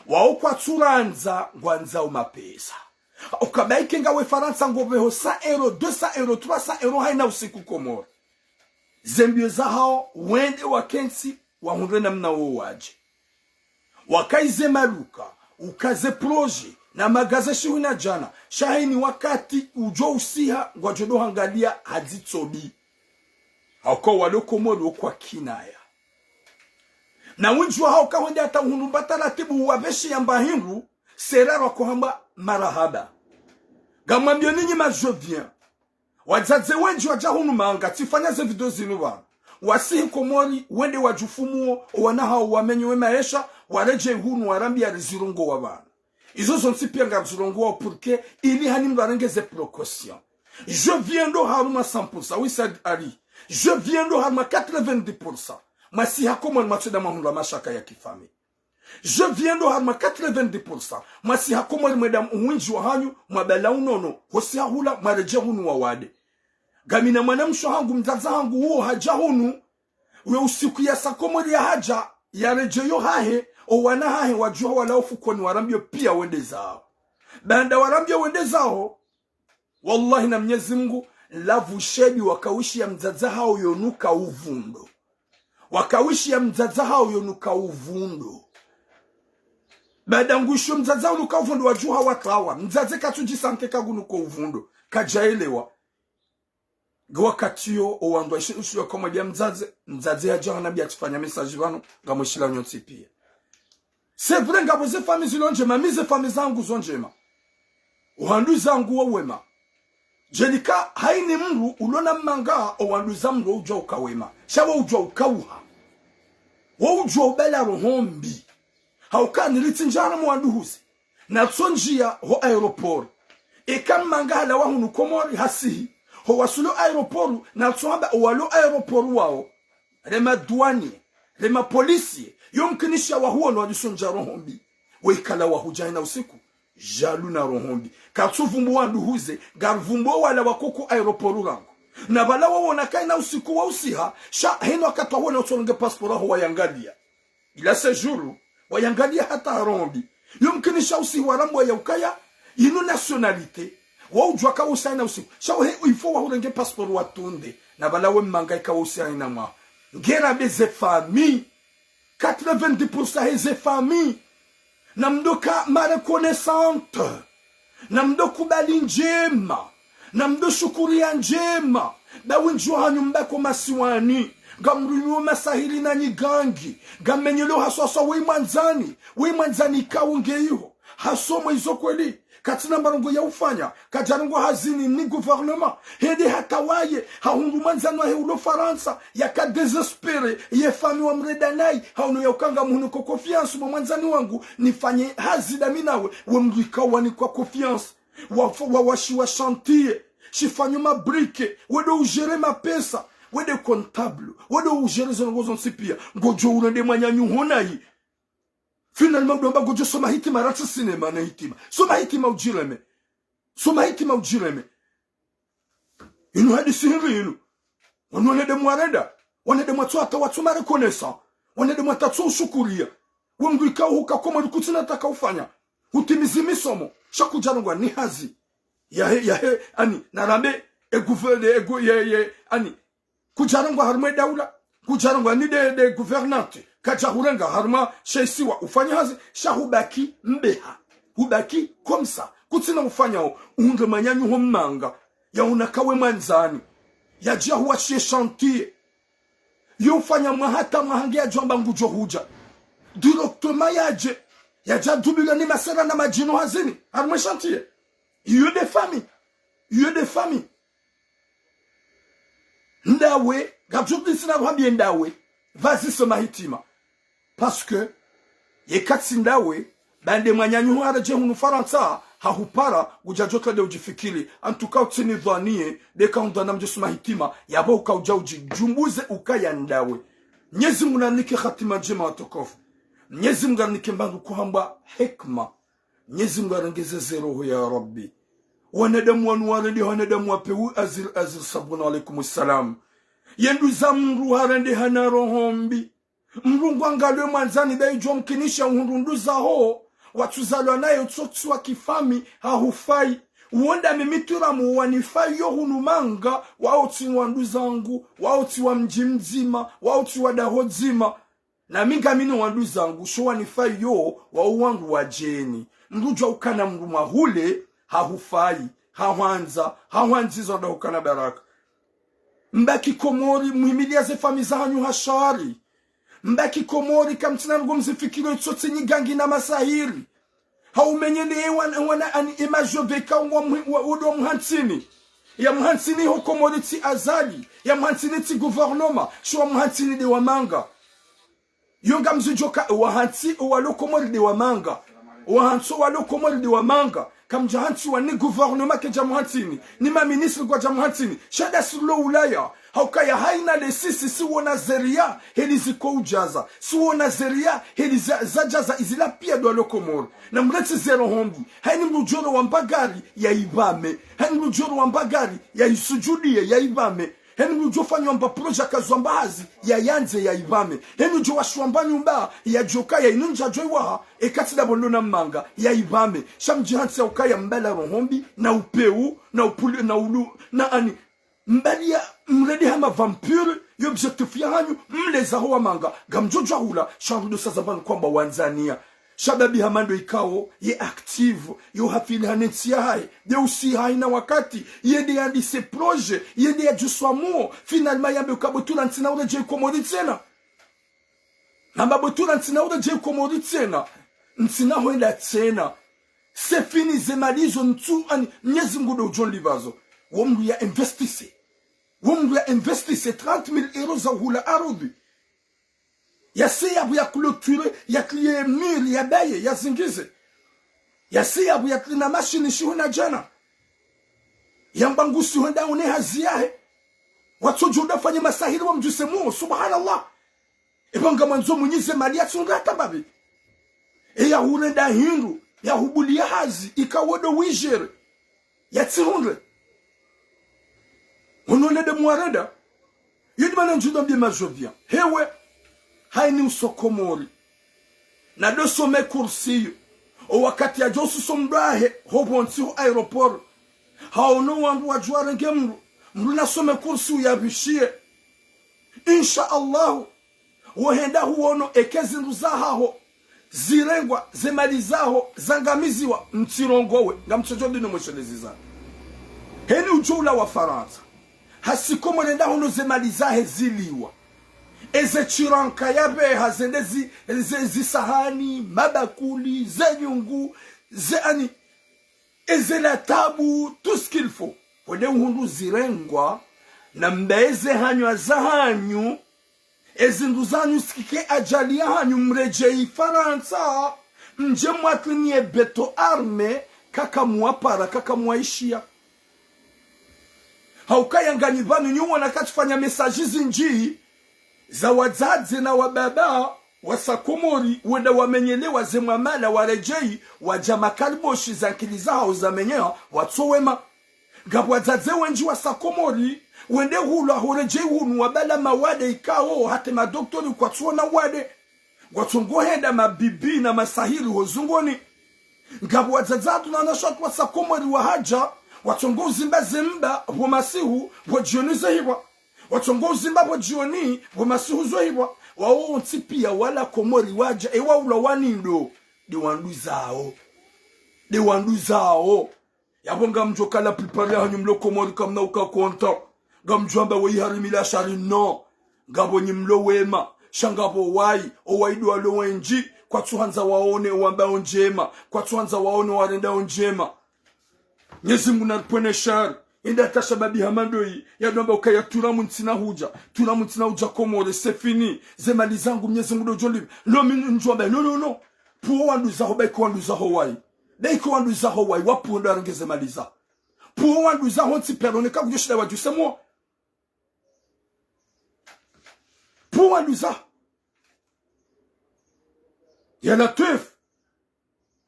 Wao kwatsurandza, ngwandzao mapesa. Ukabaike ngawe Farantsa ngopveho cent euros, deux cents euros, trois cents euros haina usiku Komori. Ze mbio zahao, wende wakentsi, wahundre namna wo wadje. Wakaize maduka, ukaze projet, na magaze shihuna djana, sha heni wakati udjo usiha, ngwadjo ndo hangalia hadzi tsobi. Hauka walo Komori wo kwa kinaya. Na windji wahao kahwende hata uhundru mba taratibu uwapveshe yamba hindru, sera rako hamba marahaba. Ngamwambio ninyi ma je viens. Wadzadze wendji wadja hunu manga, tsifanya ze video zinu pvanu. Wasihi Komori, wende wadjufumuo, owana hao wamenye we maesha, waredjei hunu warambia rizirongoa pvanu. Izo zontsi pia ngarizirongoao pour que, ili hani mdru arenge ze précaution. Je viens ndo harumwa cent pour cent, oui, Said Ali. Je viens ndo harumwa quatre-vingt-dix pour cent. Mwasiha Komori mwatsu nda mwahundra mashaka ya kifamille. Je viens ndo harumwa quatre-vingt-dix pour cent. Mwasiha Komori mwenda uwindji wahanyu, mwabala unono, hosiha hula, mwaredjei hunu wawade. Ngamina mwanamshe hangu, mdzadze hangu, uwo hadja hunu, uyo usiku yasa Komori yahadja, yaredjeyo hahe, owana hahe wadjuha wala ufukoni warambio pia wende zao. Baanda warambio wende zao, wallahi na Mnyezi Mungu, lavu shedi wakawishiya mdzadze hao yonuka uvundo. Wakawishiya mdzadze hao yonuka uvundo. Baanda ngwisho mdzadze hao nuka uvundo wadjuha watawa. Mdzadze katsudji sentir ka ngunuka uvundo. Kadjaelewa. Nge wakati yo, owandru waishe ushiwa kamwambia mdzadze, mdzadze yadja hanambia atsifanya message pvanu, ngamwishilao nyontsi pia. C'est vrai ngapvo ze famille zilo ndjema, mi ze famille zangu zo ndjema. Owandru zangu wo wema. Djelika haini mdru ulona manga, owandru za mdru wo udjua uka wema. Sha wo udjua ukauha. Wo udjua ubala roho mbi. Hauka nilitsindjara mwandu huze. Natso ndjia ho aéroport. Eka mmanga halawa hunu Komori hasihi, ho wasulo aéroport, na tsohamba owalo aéroport wao, le madouanier, le mapolisi, yomkinisha wahuono walisondja roho mbi. Wekala wahudja hayina usiku, djalu na roho mbi. Katsuvumbu wandru huze, ngaruvumbu wala wakoko aéroport rangu. Na pvala wawona kayina usiku wausiha, sha heno wakati wawona utsolonge passeport aho wayangalia. Il a séjour, wayangalia hata ha roho mbi. Yomkinisha usihi warambwa ya ukaya, yinu nationalité, waudjwa ka usihi hayina usiku. Sha wahe, il faut wahurenge passeport watunde. Na pvala we mmanga ika usihi hayina mwaha. Ngera be ze famille. Quatre-vingt-dix pour cent he ze famille. Na mdo ka ma reconnaissante. Na mdo kubali ndjema. Na mdo shukuria ndjema. Ba wendji wahanyu mbako masiwani. Ngamrumio masahiri na nyigangi. Ngamenyelo haswaswa we mwandzani. We mwandzani kaunge iho. Hasomwa izo kweli. Katsina marongo ya ufanya. Kadjarongwa hazini ni gouvernement. Hende hata waye. Hahundru mwandzani wahe ulo Farantsa. Yaka désespéré. Ye famille wamrenda nayi. Haono ya uka ngamhuniko confiance mwa mwandzani wangu. Nifanye hazi dami nawe. We mdru ika wanikwa confiance. Wa, wa, washiwa chantier. Shifanyo mabrique. Wendo ugéré mapesa. Wende comptable. Wendo ugéré zo ndrongo zontsi pia. Ngodjo urende mwananyaho nayi. Finalement, udomba ngodjo soma hitima ratsi sinema na hitima. Soma hitima udjireme. Soma hitima udjireme. Inu hadisi hindri inu. Wanu wanadamu warenda. Wanadamu watso hata watso ma reconnaissant. Wanadamu watatso ushukuria. We mdru ika uhuka Komori kutsina taka ufanya. Utimizi misomo. Sha kudjarongwa ni hazi. Yahe, yahe, ani, narambe, e gouverne, e gou-, ye, ye, ani, kudjarongwa harumwa e daula, kudjarongwa ni de, de gouvernante, kadjahurenga harumwa she isiwa ufanye hazi, sha hubaki mbeha, hubaki comme ça, kutsina ufanyao, uhundre mwananyaho mmanga, yaona ka we mwandzani, yadja huwashiye chantier, yo ufanya mwaha hata mwaha nge yadjwamba ngudjo hudja. Directement yadje, yadja dubilwa ni masera na madjini hazini, harumwa e chantier. Iyo de famille, iyo de famille. Ndawe, ngamdjo disi na ruhambiye ndawe, pvazi soma hitima. Parce que, yeka tsi ndawe, ba nde mwananyaho haredjeyi hunu Farantsa, hahupara, udjadjo tsa de udjifikiri, en tout cas utsini dhwaniye, de ka undhwana mdje soma hitima, yapvo uka udja udjidjumbuze ukaya ndawe. Mnyezi Mungu narinike hatima ndjema watukufu. Mnyezi Mungu narinike mbandru kuhambwa hikma. Mnyezi Mungu arengeze ze roho ya Rabbi. Wanadamu wanu warende wanadamu wa pewu azir azir sabuna alaikum salam. Ye nduza mdru harende hana roho mbi. Mdru ngwangalwe mwandzani dayi djo mkinisha uhundru nduza ho. Watsuzalwa naye utsotsi wa kifami hahufai. Uonda mimi turamu wanifai yo hunu manga. Wao tsi wa nduzangu. Wao tsi wa mdji mdzima. Wao tsi wa daho dzima. Nami ngamina wanduzangu, sho wanifai yo, wao wangu wadjeni. Mdru djuwa ukana mdru mwa hule, hahufai, hahwandza, hahwandziza wada hukana baraka. Mbaki Komori, muhimilia ze fami zahanyu ha shari. Mbaki Komori, kamtsina ndrongo mzifikiro itsotsi nyigangi na masahiri. Haumenyene ye wana, wana ani image yo veka wa mhi-, wa, wa, wa muhantsini. Ya muhantsini ho Komori tsi Azali. Ya muhantsini tsi gouvernement. Sho wa muhantsini de wa manga. Yo ngamzidjuwa ka, wa hantsi, wa lo Komori de wa manga. Wa hantsi, wa lo Komori de wa manga. Kamdja hantsi wa ni gouvernement kedja muhantsini. Ni ma ministre kwadja muhantsini. Sha da si lo Ulaya. Haukaya haina le sisi, si wona zeria, heli ziko udjaza. Si wona zeria, heli za, zadjaza izila pia dwa lo Komori. Na mretsi ze roho mbi. Haini mdru djo ro wamba gari, ya ipvame. Haini mdru djo ro wamba gari, ya isujudiye, ya ipvame. Haini mdru djo fanywa mba projet kazwa mba hazi, ya yandze, ya ipvame. Haini mdru djo washiwa mba nyumba, ya djoka, ya inu ndja djo iwaha, ekati da bondo na manga, ya ipvame. Sha mdji hantsi ya ukaya mbala roho mbi, na upewu, na upuli, na ulu, na ani. Mbali ya mredi hama vampire, yo objectif ya hanyu, mleza ho wa manga, ngamdjo djwa hula, sha rudo sa za pvanu kwamba wandzania. Shababi hama ndo ikao, ye active, yo hafili hane ntsi ya hahe, de usi haina wakati, ye de yandise projet, ye de yadjuswa muo, finalement yambe uka bwe tula ntsina uredjeyi Komori tsena. Namba bwe tula ntsina uredjeyi Komori tsena, ntsina hwenda tsena. C'est fini, ze mali zo ntsu ani, Mnyezi Mngu ndo udjo nlipvazo. Wo mdru ya investise. Wo mdru ya investise trente mille euros za uhula arudhi. Yase yapvo ya clôture, ya tlie mur, ya baye, ya zingize. Yase yapvo ya tlie na machine shihu na djana. Yamba ngusi hwenda hune hazi yahe. Watsodjo uda fanye masahiri wamdjuse muo, subhanallah. Eba ngamwandzo mwenye ze mali yatsihundre hata mbapvi. Eya hurenda hindru, ya hubuliya hazi, ika wo ndo wijere. Yatsihundre. Hono nde mwarenda. Yidi mana ndjudo mbi majovian. Hewe, haini uso Komori. Na ndo some kursiyo. O wakati yadjo ususo mdru wahe, ho pvontsi ho aéroport. Haono wandru wadjuwa renge mdru. Mdru na some kursiyo ya pvishiye. Insha Allahu. Wo henda huono eka zindru zahaho zirengwa, ze mali zaho zangamiziwa, mtsirongowe, ngamtsodjo dino mweshelezi zanu. Heni udjo ula wa Farantsa. Hasi Komori nda hono ze mali zahe ziliwa. Eze shiranka yapveha zende zi, ze, zisahani, mabakuli, ze nyungu, ze ani, eze latabu, tout ce qu'il faut. Hwende uhundru zirengwa, na mbe eze hanywa zahanyu, ezindru zanyu zikike ajali yahanyu mredjeyi Farantsa, mdje mwatwiniye beto arme, kaka mwapara, kaka mwaishiya. Haukaya nganyi pvanu nyi wona katsufanya message zindji, za wadzadze na wababa, wasa Komori, wenda wamenyelewa ze mwamala waredjeyi, wadja makaliboshi za nkili zahao zamenyeha, watsowema. Ngapvo wadzadze wendji wasa Komori, wende hulwa horedjeyi hunu wabala mawade ikao, hata madoktori kwatsuona wade. Ngwatsongo henda mabibi na masahiri ho zungoni. Ngapvo wadzadze hatru na wanashe hatru wasa Komori wahadja, watsongo uzimba ze mba, pvo masihu, pvo djioni zehipvwa. Watsongo uzimba pvo djioni, pvo masihu zohipvwa. Wawo wontsi piya wala Komori wadja, ewa ulwa wanindo. Nde wanduzao. Nde wanduzao. Yapvo ngamdjo ka la plupart yahanyu mlo Komori kamna uka konta. Ngamdjo amba weyi harimila shari no. Ngapvo nyi mlo wema. Sha ngapvo wayi, owayi ndo walo wendji. Kwatsuhandza waone owambao ndjema. Kwatsuhandza waone owarendao ndjema. Mnyezi Mungu naripvwene shari. Inda tashababi hama ndoyi, yadjo amba ukaya tula muntsina hudja, tula muntsina hudja Komori, c'est fini. Ze mali zangu, Mnyezi Mungu ndo djo lipva. Lo mi ndjo amba, no, no, no. Pvuwo wanduzaho, baiko wanduzaho wayi. Baiko wanduzaho wayi, wapvuwo ndo warenge ze mali zaho. Pvuwo wanduzaho ntsi pelo neka kudjo shinda wadjuse muo. Pvuwo wanduzaho. Ya Latwif.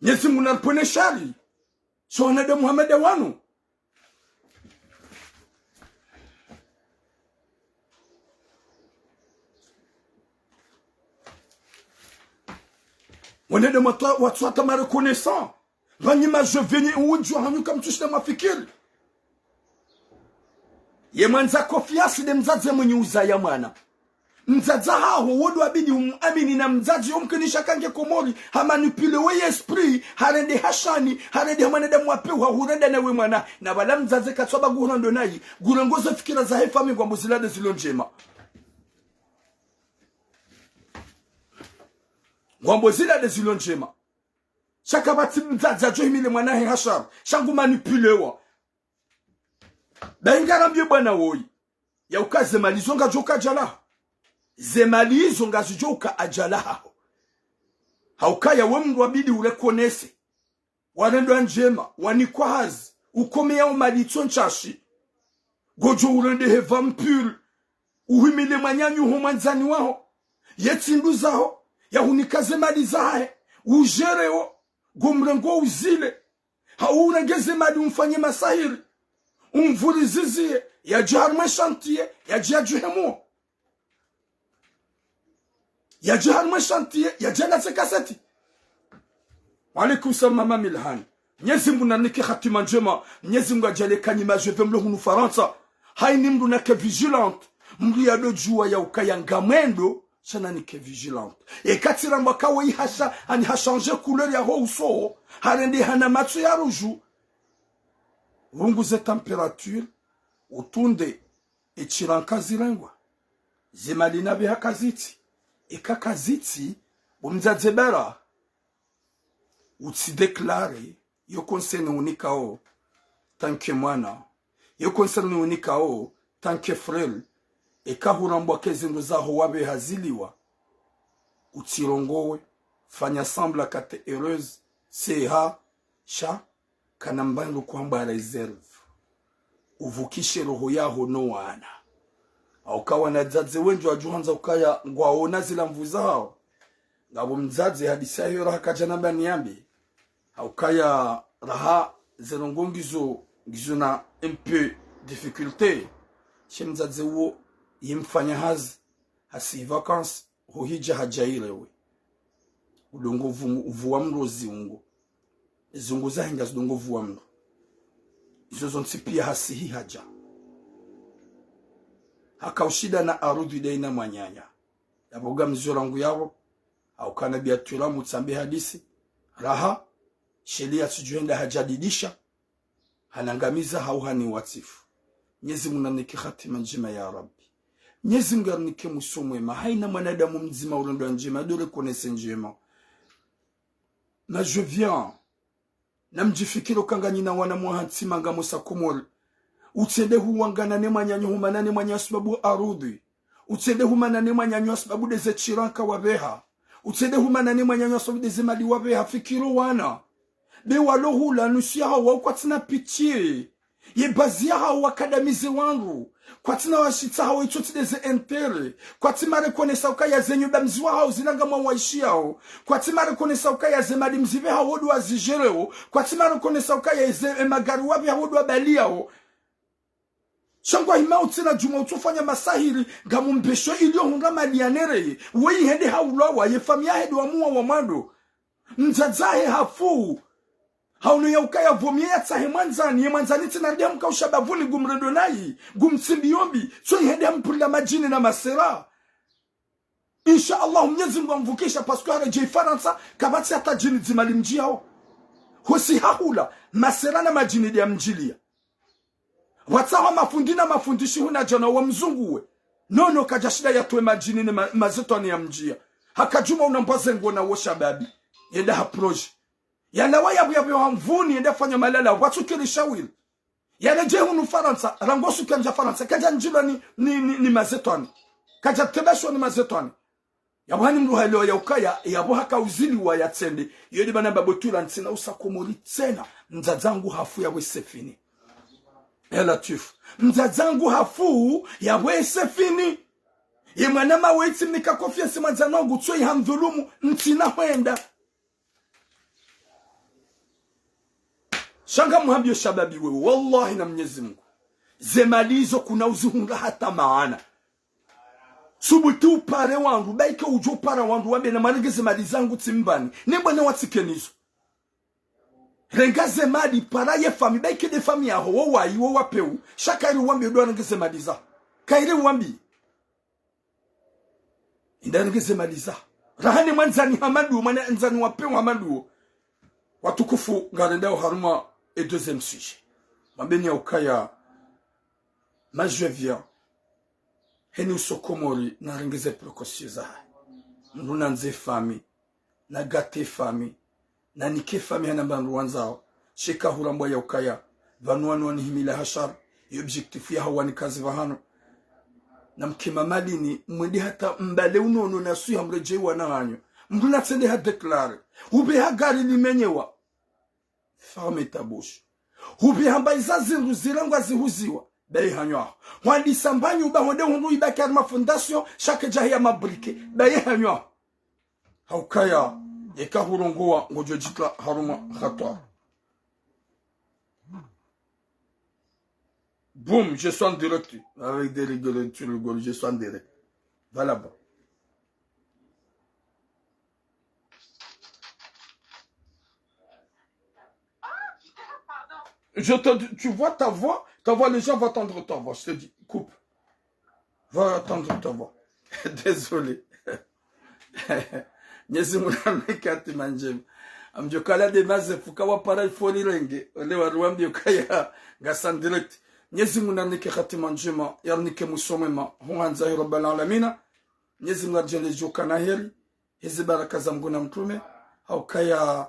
Mnyezi Mungu naripvwene shari. Sho wanadamu hama nda wanu. Wanadamu watsu, watsu hata ma reconnaissant. Pvanyima je veni udjwa hanyu kamtsushinda mafikiri. Ye mwandza confiance nde mdzadze mwenye uzaya mwana. Mdzadze haho, wo ndo wabidi umuamini na mdzadze yo mkinisha kange Komori, ha manipuler we esprit, harende hashani, harende ha mwanadamu wa pewu, hahurenda nawe mwana. Na pvala mdzadze katswamba nguhurendo nayi, ngurengo ze fikira zahe fami ngwambo zila nde zilo ndjema. Ngwambo zila nde zilo ndjema. Sha kapvatsi mdzadze yadjo himile mwana hahe ha shari, sha ngu manipulewa. Bayi ngarambie bwana woyi, ya uka ze mali zo ngazidjo uka ajali yaho. Ze mali zo ngazidjo uka ajali yaho. Haukaya we mndru wabidi u reconnaisse. Warendwa ndjema, wanikwa hazi, ukomeya o mali tso ntsashi. Ngodjo urende he vampire, uhimile mwananyaho mwandzani waho, ye tsi nduzaho, yahunika ze mali zahahe, ujere wo, ngo mrengo uzile, hau urenge ze mali umfanye masahiri, umvuriziziye, yadje harumwa e chantier, yadje yadjuhe muo. Yadje harumwa e chantier, yadje yalaze kaseti. Wa alaikum salam, mama Milhani. Mnyezi Mungu nanike hatima ndjema. Mnyezi Mungu ajaalie kanyi ma je ve mlo hunu Farantsa. Haini mndru nake vigilante. Mndru yadodjuwa ya ukaya ngamwendo, sha nanike vigilante. Eka tsi rambwa kawe ihasha, ani ha changer couleur yaho uso, harende hana matso ya rouge. Pvunguze température, utunde, e shiranka zirengwa. Ze mali na pveha kazitsi. Eka kazitsi, bo mdzadze bara. Utsi déclarer, yo concerne unikao, tant que mwana. Yo concerne unikao, tant que frère. Eka hurambwa ke zindru zaho wapveha ziliwa. Utsirongowe, fanya semblant ka t'es heureuse, seha, sha, kana mbandru kwamba réserve. uvukishe roho yaho no wana. Hauka wana dzadze wendji wadjuhandza ukaya ngwaona zila nvu zahawo. Ngapvo mdzadze hadisi yahe raha kadjanamba niyambe. Haukaya raha ze ndrongoo ngizo, ngizo na un peu difficulté. She mdzadze uwo yemfanya hazi, hasihi vacances, ho hidja hadja irewe. Udongo vumu, uvuwa mndru ziungo. Ziungo zahe ngazidongo vuwa mndru. Izo zontsi pia hasihi hadja. Haka ushinda na arudhi daina mwananya. Yapvo ngamzio rangu yapvo, hauka nabiya twira mutsambe hadisi. Raha, sheli yatsidjuhenda hajadidisha, hanangamiza hau haniwatifu. Mnyezi Mungu nanike hatima ndjema ya Rabbi. Mnyezi Mungu yarinike mwiso mwema. Haina mwanadamu mdzima urendwa ndjema, ndo reconnaisse ndjema. Na je viens. Namdjifikiri uka nganyina wana mwaha ntsima ngamwesa Komori. Utsende huwangana ne mwananyo humana ne mwananyo hasibabu arudhi. Utsende humana ne mwananyo hasibabu ndeze shiranka wapveha. Utsende humana ne mwananyo hasibabu ndeze mali wapveha. Fikiri wana. Be walo hula nusu yahawo kwatsina pitié. Ye bazi yahawo wakadamize wandru. Kwatsina washitsa hawo itsotsi ndeze intérêt. Kwatsi ma reconnaissance ukaya ze nyumba mziwa hawo zila ngamwa waishiyao. Kwatsi ma reconnaissance ukaya ze mali mzipveha wo ndo wazidjerewo. Kwatsi ma reconnaissance ukaya ze, e, magari wapveha wo ndo wabaliyawo. Sha ngwahima utsina djumwa utsofanya masahiri, ngamumbesho ilio hundra mali yanereye. Weyi hende haulwa wa, ye famiyi yahe ndo wamuwa wa mwando. Mdzadze wahe hafu. Hauno ya ukaya pvo mie yatsahe mwandzani, ye mwandzani tsina nde hamka ushabavuni ngumrendo nayi, ngumtsimbi yombi, tso yihende hampurila madjini na masera. Insha Allah, Mnyezi Mungu amvukisha, parce que haredjei Farantsa, kapvatsi hata djini dzima limdjiyao. Hosi hahula, masera na madjini nde yamdjiliya. Pvwatsahwa mafundi na mafundi shihu na djana wamzunguwe. Nono kadjashinda yatowe madjini ne ma-, mazetwani yamdjiya. Haka djumwa unambwa zengo na wo shababi. Yenda ha projet. Yalawa yapvo yapvo hamvuni, yenda fanya malala, pvwatsukiri shawiri. Yaredjei hunu Farantsa, rangu suku yandja Farantsa, kadjandjilwa ni, ni, ni, ni mazetwani. Kadjatebeshwa ni mazetwani. Yapvo hani mndru haelewa ya ukaya, yapvo haka uziliwa yatsende. Yo nde mana babo twira ntsina usa Komori tsena. Mdzadze wangu hafu yapvo c'est fini. Ela tufu. Mdzadze wangu hafu yapvo c'est fini. Ye mwana mawe tsimnika confiance mwandzani wangu tsoyi hamdhulumu ntsina hwenda. Sha ngamhambiyo shababi wewe, wallahi na Mnyezi Mungu. Ze mali izo kuna uzihundra hata maana. Subutu upare wandru, baike udjo upara wandru wambe namwarenge ze mali zangu tsimbani. Ne bwana watsikenizo. Renga ze mali para ye famiyi, baike nde famiyi yaho, wo wayi, wo wapvewu. Sha kayiri wambe ndo warenge ze mali zaho. Kayiri wambe. Inda renge ze mali za. Raha ne mwandzani hama nduwo, mwandzani wapvewu hama nduwo. Watukufu, ngarendao harumwa e deuxième sujet. Mwambeni ya ukaya, ma je viens. Heni uso Komori, narenge ze précautions zahe. Mndru nandze famiyi. Nagate famiyi. Nanike famiyi hana mba ndru wandzao. Sheka hurambwa ya ukaya. Pvanu wanu wanihimila hashar. Ye objectif yahawo wanikazi pvahanu. Namke mamalini, mwende hata mbale unono na swi hamredjei wana hanyu. Mndru natsende ha déclarer. Upveha gari limenyewa. Ferme ta bouche. Upveha mba iza zindru zirengwa zihuziwa. Baye hanyu aho. Hwandisa mba nyumba honde hundru ibaki harumwa fondation, sha kedjahiya mabrique. Baye hanyu aho. Haukaya, eka hurongowa ngodjo djitria harumwa hatwari. Boum, je suis en direct. Avec des rigolos, tu rigoles, je suis en direct. Va là-bas. Je te dis, tu vois ta voix, ta voix, les gens vont entendre ta voix. Je te dis, coupe. Va entendre ta voix. Désolé. Mnyezi Mungu narinike hatima ndjema. Amdjo kala nde mazefu ka wapara ifo rirenge. Ole wari wambiyo kaya ngasi en direct. Mnyezi Mungu narinike hatima ndjema. Yarinike mwiso mwema. Huhandza hi Rabbal Alamina. Mnyezi Mungu aridjaanlie djo kana heri. Hezi baraka za Mungu na mtrume. Haukaya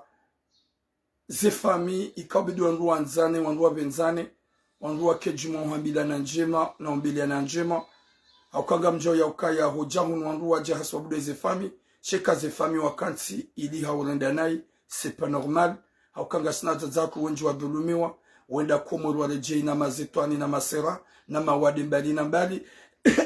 ze famiyi, ikao bidi wandru wandzane, wandru wapvendzane, wandru wake djumwa uhambilana ndjema, na umbeliana ndjema. Hauka ngamdjuao ya ukaya hodja hunu wandru wadja hasababu nde ze famiyi, sheka ze famiyi wakantsi ili haurenda nayi, c'est pas normal. Hauka ngasina wadzadze hatru wendji wadhulumiwa, wenda Komori waredjei na mazetwani na masera, na mawade mbali na mbali.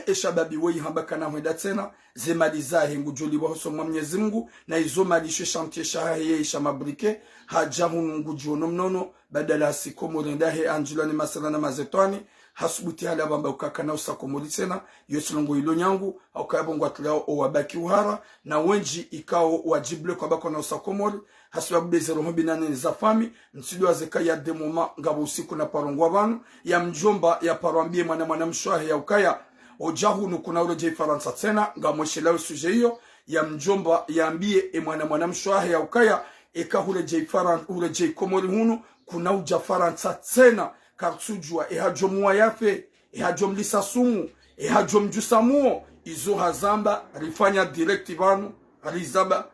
Eshababi woyi hamba kana hwenda tsena, ze mali zahe ngudjo lipvwa hosoni mwa Mnyezi Mungu, na izo mali she shantiye shahahe ye isha mabrike, hadja hunu ngudjiono mnono, badala hasi Komori ndahe andjilwa ni masera na mazetwani, hasubuti hale hamba ukaya kana usa Komori tsena, yo tsi ndrongoo ilo nyangu, haukaya pvo ngwatrilao owabaki uhara, na wendji ikao wadjibu le kwamba kana usa Komori, hasibabu de ze roho mbi nane za fami, ntsidjuwa ze kaya de moma, ngapvo usiku naparongwa pvanu, ya mdjomba yaparwa ambiye mwana mwanamshe wahe ya ukaya, odja hunu kuna uredjei Farantsa tsena, ngamweshelao sujet iyo, ya mdjomba yambiye e mwana mwanamshe wahe ya ukaya, eka huredjei Faran-, huredjei Komori hunu, kuna udja Farantsa tsena, kartsudjuwa, ehadjo muwa yafe, ehadjo mlisa sumu, ehadjo mdjusa muo, izo hazamba, rifanya direct pvanu, rizamba.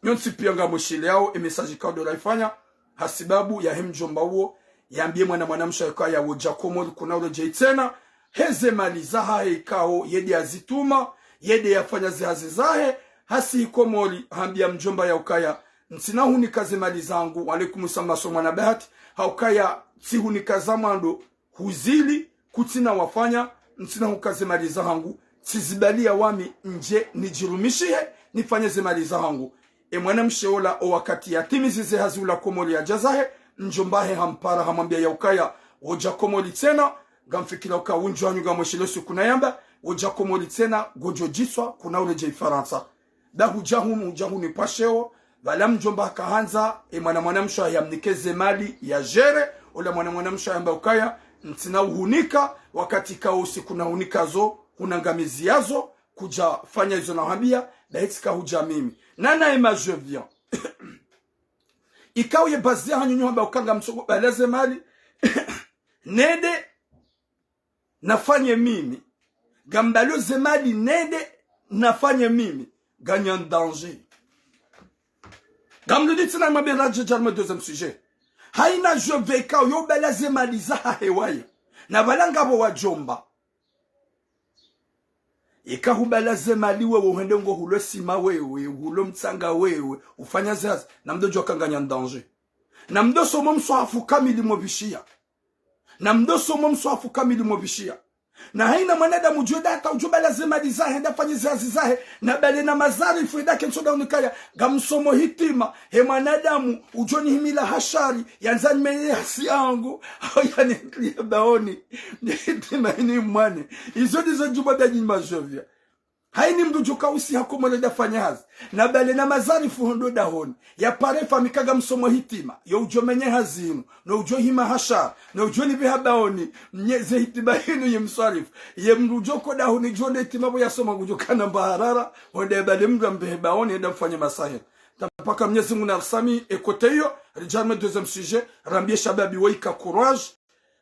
Nyontsi piya ngamwesheleao, e message ikao ndo raifanya, hasibabu yahe mdjomba uwo, yambiye mwana mwanamshe ukaya wodja Komori kuna uredjei tsena, heze mali zahahe ikao, yede yazituma, yede yafanya ze hazi zahe, hasi Komori, hambiya mdjomba ya ukaya, ntsina hunika ze mali zangu, wa alaikum salam, so mwana bahati, haukaya, tsihunika za mwando, huzili, kutsina wafanya, ntsina huka ze mali zahangu, tsizibaliya wami ndje nidjirumishihe, nifanye ze mali zahangu. E mwanamshe ola o wakati yatimizi ze hazi ula Komori yadja zahe, mdjomba wahe hampara hamwambiya ya ukaya, wodja Komori tsena, ngamfikira uka wendji wanyu ngamwesheleo suku nayamba, wodja Komori tsena, ngodjo djiswa, kuna uredjei Farantsa. Ba hudja hunu, hudja hunu pvwa sheo, pvala mdjomba hakahandza, e mwana mwanamshe wahe yamnike ze mali ya jere, ola mwana mwanamshe wahe hamba ukaya, ntsina uhunika, wakati ikao usiku nahunika zo, hunangamizi yazo, kudja fanya izo nahambiya, ba hetsi ka hudja mimi. Nana ema je viens. Ikao ye bazi ya hanyu nyi hamba uka ngamtso kubala ze mali, nende, nafanye mimi. Ngambalo ze mali nende nafanye mimi. Nganya danger. Ngamrudi tsena mabera dje djarma deuxième sujet. Haina je viens ikao yo bala ze mali zahahe waye. Na pvala ngapvo wadjomba. Ika hubala ze mali wewe uhende ngo hulo sima wewe, hulo mtsanga wewe, ufanya ze hazi. Na mdo djuwa ka nganya danger. Na mdo somo mswahafu kamili mopvishiya. Na mdo somo mswahafu kamili mopvishiya. Na haina mwanadamu udjo enda hata udjo bala ze mali zahe, enda fanye ze hazi zahe, na bale na mazarifu, enda kentso da unikaya, ngamsomo hitima, he mwanadamu, udjo nihimila ha shari, yandza nimenye hazi yangu, au yanitrie baoni, ne hitima ini mwane. Izo ndizo djumwa da nyinyi ma je viens. Haini mndru udjo kausi ha Komori enda fanya hazi. Na bale na mazarifu hondro dahoni. Yapare fami ka ngamsomo hitima. Yo udjo menye hazi inu. No udjo hima ha shari. No udjo nipveha baoni. Mnye ze hitima inu ye mswarifu. Ye mndru udjo ko dahoni djo ne hitima pvo yasoma ngudjo kana mbaharara. Honde bale mndru ampvehe baoni enda mfanye masahiri. Tapaka Mnyezi Mungu na risami, e kote iyo, ridjarme deuxième sujet, rambiye shababi woyi ka courage,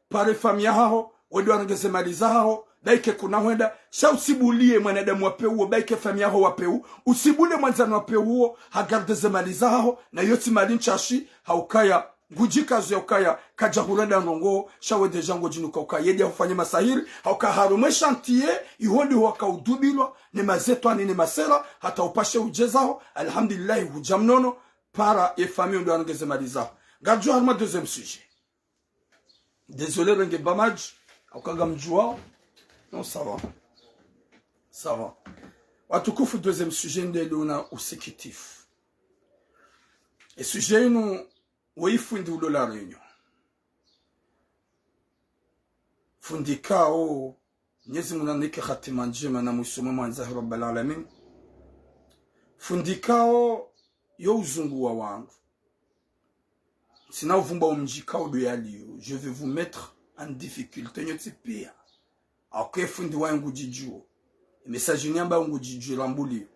pare fami yahaho, wende warenge ze mali zahaho, ba ike kuna hwenda, sha utsibuliye mwanadamu wa peu uwo, ba ike fami yaho wa peu, utsibuliye mwandzani wa peu uwo, hagarde ze mali zahaho, na yo tsi mali ntsashi, haukaya, ngudjikazo ya ukaya, kadja hurenda ndrongoo, sha we déjà ngodjinuka ukaya, yedi ya hufanye masahiri, hauka harumwa e shantiye, iho ndiho waka udubilwa, ne mazetwani ne masera, hata upashe udje zaho, alhamdulillahi, hudja mnono, para ye fami wende warenge ze mali zaho. Ngadjo harumwa deuxième sujet. Désolé, renge ba madji, hauka ngamdjuwao. Non, ça va. Ça va. Watukufu, deuxième sujet ndelo na usikitifu. E sujet inu, woyi fundi ulo La Réunion. Fundi kao, Mnyezi Mungu nanike hatima ndjema na mwiso mwema wandzahi Rabbal Alamin. Fundi kao, yo uzunguwa wandru. Ntsina uvumba omdji kao ndo yaliyo. Je vais vous mettre en difficulté, nyontsi piya. Hauka e fundi waye ngudjidjuwo. E message niamba ngudjidjuwo rambuliyo.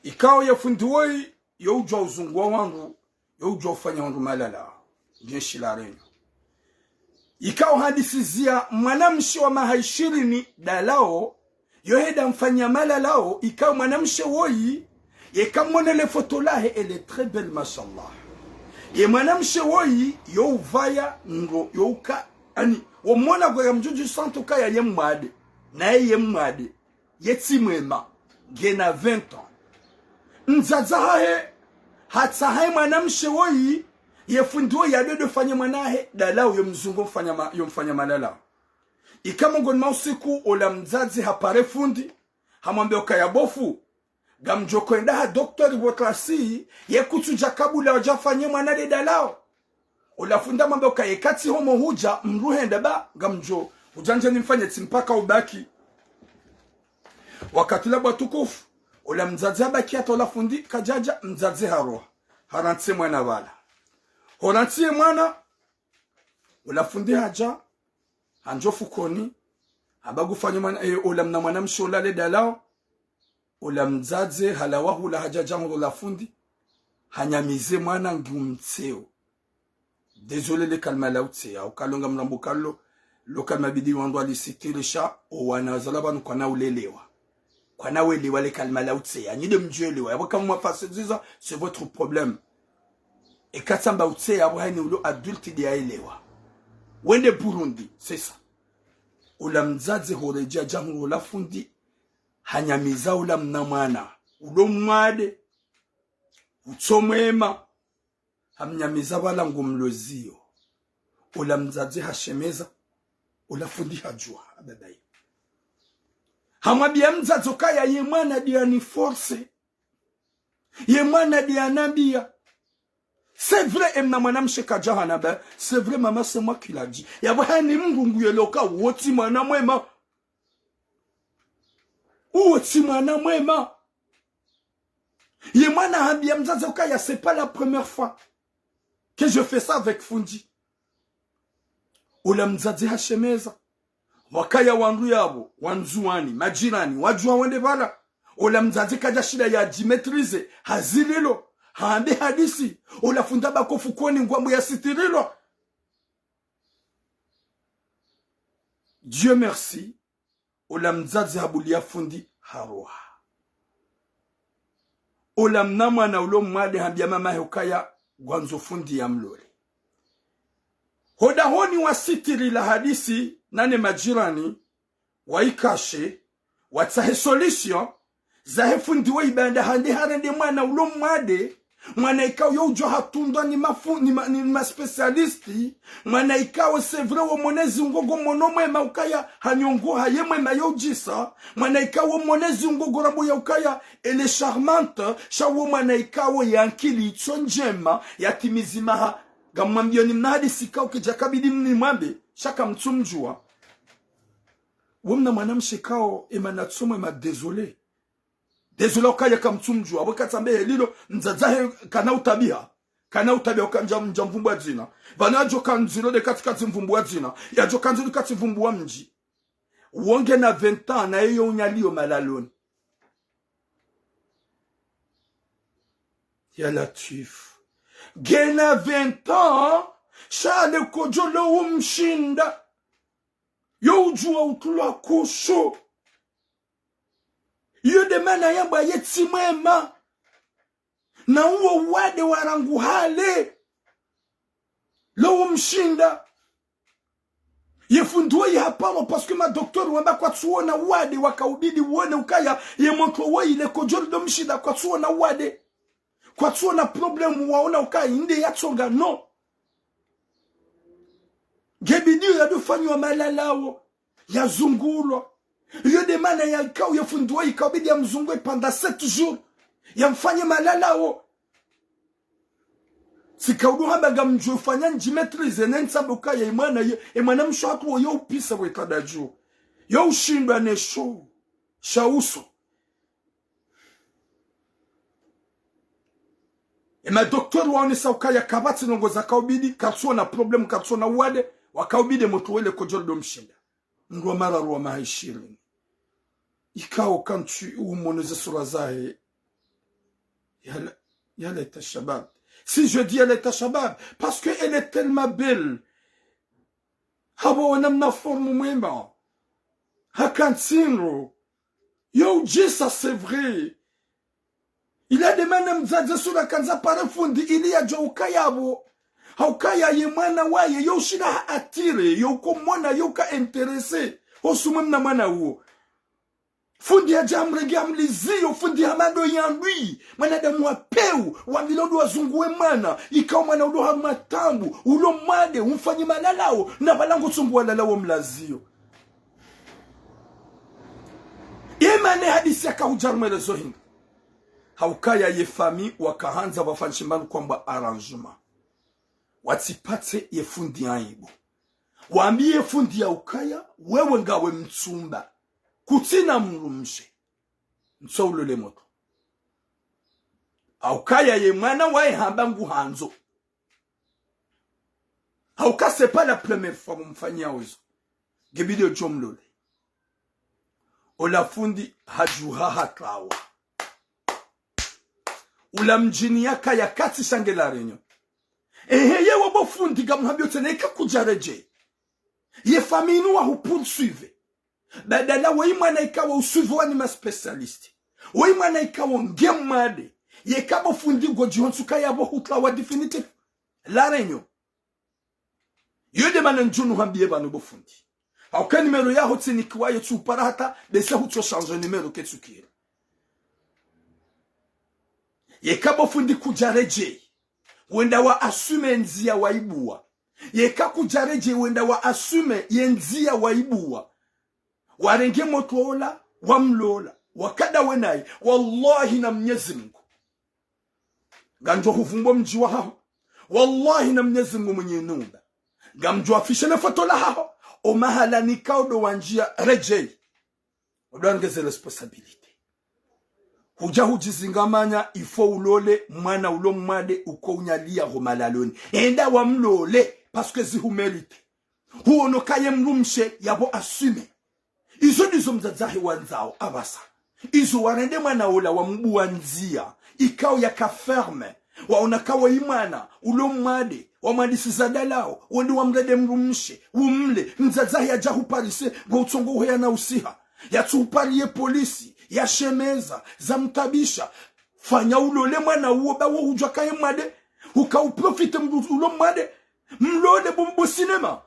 Ikao ye fundi woyi, yo udjuwa uzunguwa wandru, yo udjuwa ufanya wandru malala. Jeshi La Réunion. Ikao hadisiziya mwanamshe wa maha ishirini dalao, yo heda mfanya malalao, ikao mwanamshe woyi, yeka mwonele foto lahe, elle est très belle, mashallah. Ye mwanamshe woyi, yo uvaya ndro, yo uka, ani, womona kwe kamdjudju santu kaya ye mwade, naye ye mwade, ye tsi mwema, ngena vingt ans. Mdzadze hahe, hatsaha ye mwanamshe woyi, Ye fundi wo yadjo fanye mwana wahe dalao, yo mzungu mfanya ma-, yo mfanya malalao. Ika mongoni mwa usiku, ola mdzadze hapare fundi, hamwambia ukaya bo fundi, ngamdjo hwenda ha doktori Botrasi, ye kutsudja kabula wadja fanye mwana le dalao. Ola fundi hamwambia ukaya ye katsi homo hudja, mdru hende ba, ngamdjo hudja ndje nimfanye tsi mpaka ubaki. Wakati ula bo watukufu, ola mdzadze habaki hata ola fundi kadjadja, mdzadze haroha. Harantsi mwana pvala. Horantsi ye mwana, ola fundi hadja, handjo fukoni, hamba ngufanye mwana, eh, ola mna mwana mshe ola le dalao, ola mdzadze halawa hula hadja dja hunu ola fundi, hanyamize mwana ngu mtseo. Désolé le kalima la utseya, uka lo ngamrambo uka lo, lo kalima bidi wandru walisitiri sha, owana wazalwa pvanu kwana ulelewa. Kwana welewa le kalima la utseya, nyi nde mdjo elewa, yapvo eka mwafasiriza, c'est votre problème. Eka tsamba utseya, yapvo hayini ulo adulte nde yaelewa. Wende Burundi, c'est ça. Ola mdzadze horedjea dja hunu ola fundi, hanyamiza ola mna mwana, ulo mwade, utso mwema, hamnyamiza pvala ngu mlozio. Ola mdzadze hashemeza, ola fundi hadjua, ababaye. Hamwambia mdzadze ukaya ye mwana nde yani force. Ye mwana nde yanambia. C'est vrai, emna mwana mshe kadja hanamba. C'est vrai, maman, c'est moi qui l'a dit. Yapvo hayini mdru ngu yelewa uka wo tsi mwana mwema. Wo tsi mwana mwema. Ye mwana hambia mdzadze ukaya, c'est pas la première fois que je fais ça avec fundi. Ola mdzadze hashemeza. Wakaya wandru yapvo, wandzuwani, majirani, wadjua wende pvala. Ola mdzadze kadja shinda yadji maîtriser, hazililo, hambe hadisi. Ola fundi habaki fukoni ngwambo yasitirilwa. Dieu merci. Ola mdzadze habulia fundi haroha. Ola mna mwana ulo mwade hambia mama he ukaya ngwandzo fundi yamlole. Hodahoni wasitirila hadisi nane majirani, waikashe, watsahe solution, zahe fundi wo ibanda hande harende mwana ulo mwade, mwana ikao yo udjo hatundwa ni mafu-, ni ma-, ni ma spécialiste, mwana ikao c'est vrai wo mwonezi ungogo mono mwema ukaya hanyongo haye mwema yo udjisa, mwana ikao wo mwonezi ungogo rambo ya ukaya elle est charmante, sha wo mwana ikao ye ankili itso ndjema, yatimizi maha, ngamwambio ni mna hadisi ikao kidja kabidi mnimwambe, sha kamtsumdjua. Wo mna mwana mshe ikao, emana tso mwema, désolé. Désolé ukaya kamtsumdjua, apvo katsambe helilo, mdzadze he kana utabiha. Kana utabiha uka ndja, ndja mvumbuwa dzina. Pvanu yadjo ka ndziro nde katsi katsi mvumbuwa dzina. Yadjo ka ndziro katsi mvumbuwa mdji. Wo ngena vingt ans, naye yo unyalio malaloni. Ya Latwif. Ngena vingt ans, sha le kodjo lo umshinda. Yo udjua utulwa kushu. Yo nde mana yambwa ye tsi mwema. Na uwo wade wa rangu hale. Lo umshinda. Ye fundi woyi haparo parce que ma docteur wamba kwatsuona wade, wakaubidi wone ukaya ye mwana woyi le kodjo lido mshinda kwatsuona wade. Kwatsuona problème waona ukaya inde yatsonga, non. Ngebidi yo yadofanywa malalao, yazungulwa. Yo nde mana ya ikao ye fundi woyi ikao bidi yamzungue pendant sept jours. Yamfanye malalao. Tsi kaudu hamba ngamdjo fanya ndji maîtriser ne ntsambe ukaya emwana ye, emwana mshe hatru wo yo upisa wetadadjo. Yo ushindwa ne sho. Sha uso. Ema docteur waonesa ukaya kapvatsi ndrongo zakaubidi, katsuona problème, katsuona wade, wakaubidi mwana woyi le kodjo lido mshinda. Mndru wa mararu wa maha ishirini. Ikao kantsu umono ze sura zahe. Ya la-, ya laita shabab. Si je dis ya laita shabab, parce que elle est tellement belle. Habo wana mna forme mwema. Haka ntsindo. Yo udjisa, c'est vrai. Il a demandé mdzadze sura kandza pare fundi ili yadjo ukaya bo. Ha ukaya ye mwana waye, yo ushinda ha attiré, yo ukomona, yo uka intéressé. Ho sumwe mna mwana uwo. Fundi hadja hamrenge hamliziyo, fundi hamba ndo yandui. Mwanadamu wa peu, wambilwa ndo wazunguwe mwana, ikao mwana ulo harumwa taabu, ulo mwade, umfanye malalao, na pvala ngo tsungu walalao mlaziyo. Ye mana ye hadisi yaka hudja harumwa lezo hindru. Haukaya ye famille wakahandza pvafanyishe mbapvi kwamba arrangement. Watsipvatse ye fundi aibu. Wambiye fundi ya ukaya, wewe ngawe mtsumba. Kutsina mdrumshe. Ntso ulole motro. Haukaya ye mwana waye hamba nguhandzo. Hauka c'est pas la première fois mumfanyao izo. Ngebidi udjo mlole. Ola fundi hadjuha hatrawa. Ula mdjini yakaya katsi sha nge La Réunion. Ehe, ye wo bo fundi ngamhambiyo tsena ika kudjaredjei. Ye famille inu wahu poursuivre. Badala woyi mwana ikao usuivre wa ni ma spécialiste. Woyi mwana ikao nge mwade. Yeka bo fundi ngodjiho ntsuka yapvo hutrawa définitif. La Réunion. Yo nde mana ndjunu hambiye pvanu bo fundi. Hauka numéro yaho tsinikiwayo tsupara hata, bese hutso changer numéro ketsukiye. Yeka bo fundi kudjaredjei. Wenda wa assume ndziya waibuwa. Yeka kudjaredjei wenda wa assume ye ndziya waibuwa. Warenge motro ola, wamlola. Wakadawe naye. Wallahi na Mnyezi Mungu. Ngamdjo huvumbo mdji wahaho. Wallahi na Mnyezi Mungu mwenye nyumba. Ngamdjo afishe ne foto lahaho. O mahala nikao ndo wandjiya redjei. Odo wangeze responsabilité. Hudja hudjizingamanya ifo ulole mwana ulo mwade uko unyaliya ho malaloni. Enda wamlole, parce que zihu mérité. Huono kaye mdrumshe yapvo assume. Izo ndizo mdzadze hahe wandzao apvasa. Izo warende mwana ola wambuwa ndziya, ikao yaka ferme. Waona kawo yi mwana, ulo mwade, wamwadisiza dalao, wende wamrende mdrumshe, umle, mdzadze hahe yadja huparise, ngo utsongo uheya na usiha. Yatsu hupariye polisi, yashemeza, zamtabisha. Fanya ulole mwana uwo ba wo hudjwa kaye mwade, huka uprofite mdru ulo mwade, mlole bo, bo cinéma.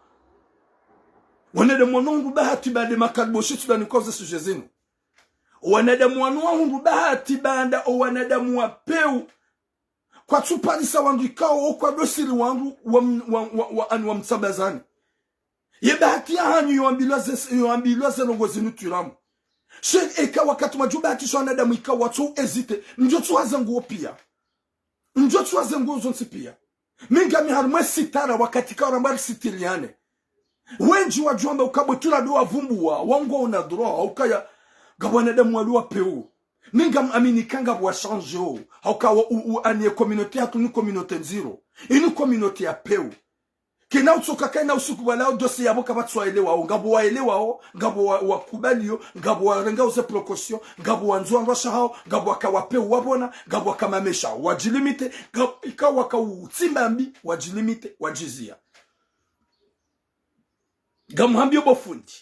Wanadamu wanu wahundru bahati baanda makaliboshi tsudani koze sujet zinu. Wanadamu wanu wahundru bahati baanda o wanadamu wa peu. Kwatsu parisa wandru ikao o kwadosiri wandru wa, wa, wa, wa, ani wamtsabazani. Ye bahati yahanyu yowambilwa ze, yowambilwa ze ndrongo zinu turamu. Sha eka wakati mwadjo bahatisha wanadamu ikao watso hésiter, mdjo tsu haza nguo piya. Mdjo tsu haza nguo zontsi piya. Mi ngami harumwa ye sitara wakati ikao ramba risitiriane. Wendji wadjo hamba uka bo tura ndo wavumbuwa, wao ngwaona droit, haukaya ngapvo wanadamu walo wa peu. Mi ngam amini ka ngapvo wa changer o, hauka wa u, u, ani ye communauté yahatru ni communauté ndziro. Inu communauté ya peu. Kena utsoka kaina usiku walao dossier yapvo kapvatsi waelewao, ngapvo waelewao, ngapvo wa, wakubaliyo, ngapvo warengao ze précaution, ngapvo wandzo wandrwasha hawo, ngapvo waka wa peu wapvona, ngapvo waka mamesha, wadjilimite, ngapvo ikao waka utsimba mbi, wadjilimite, wadjiziya. Ngamhambiyo bo fundi.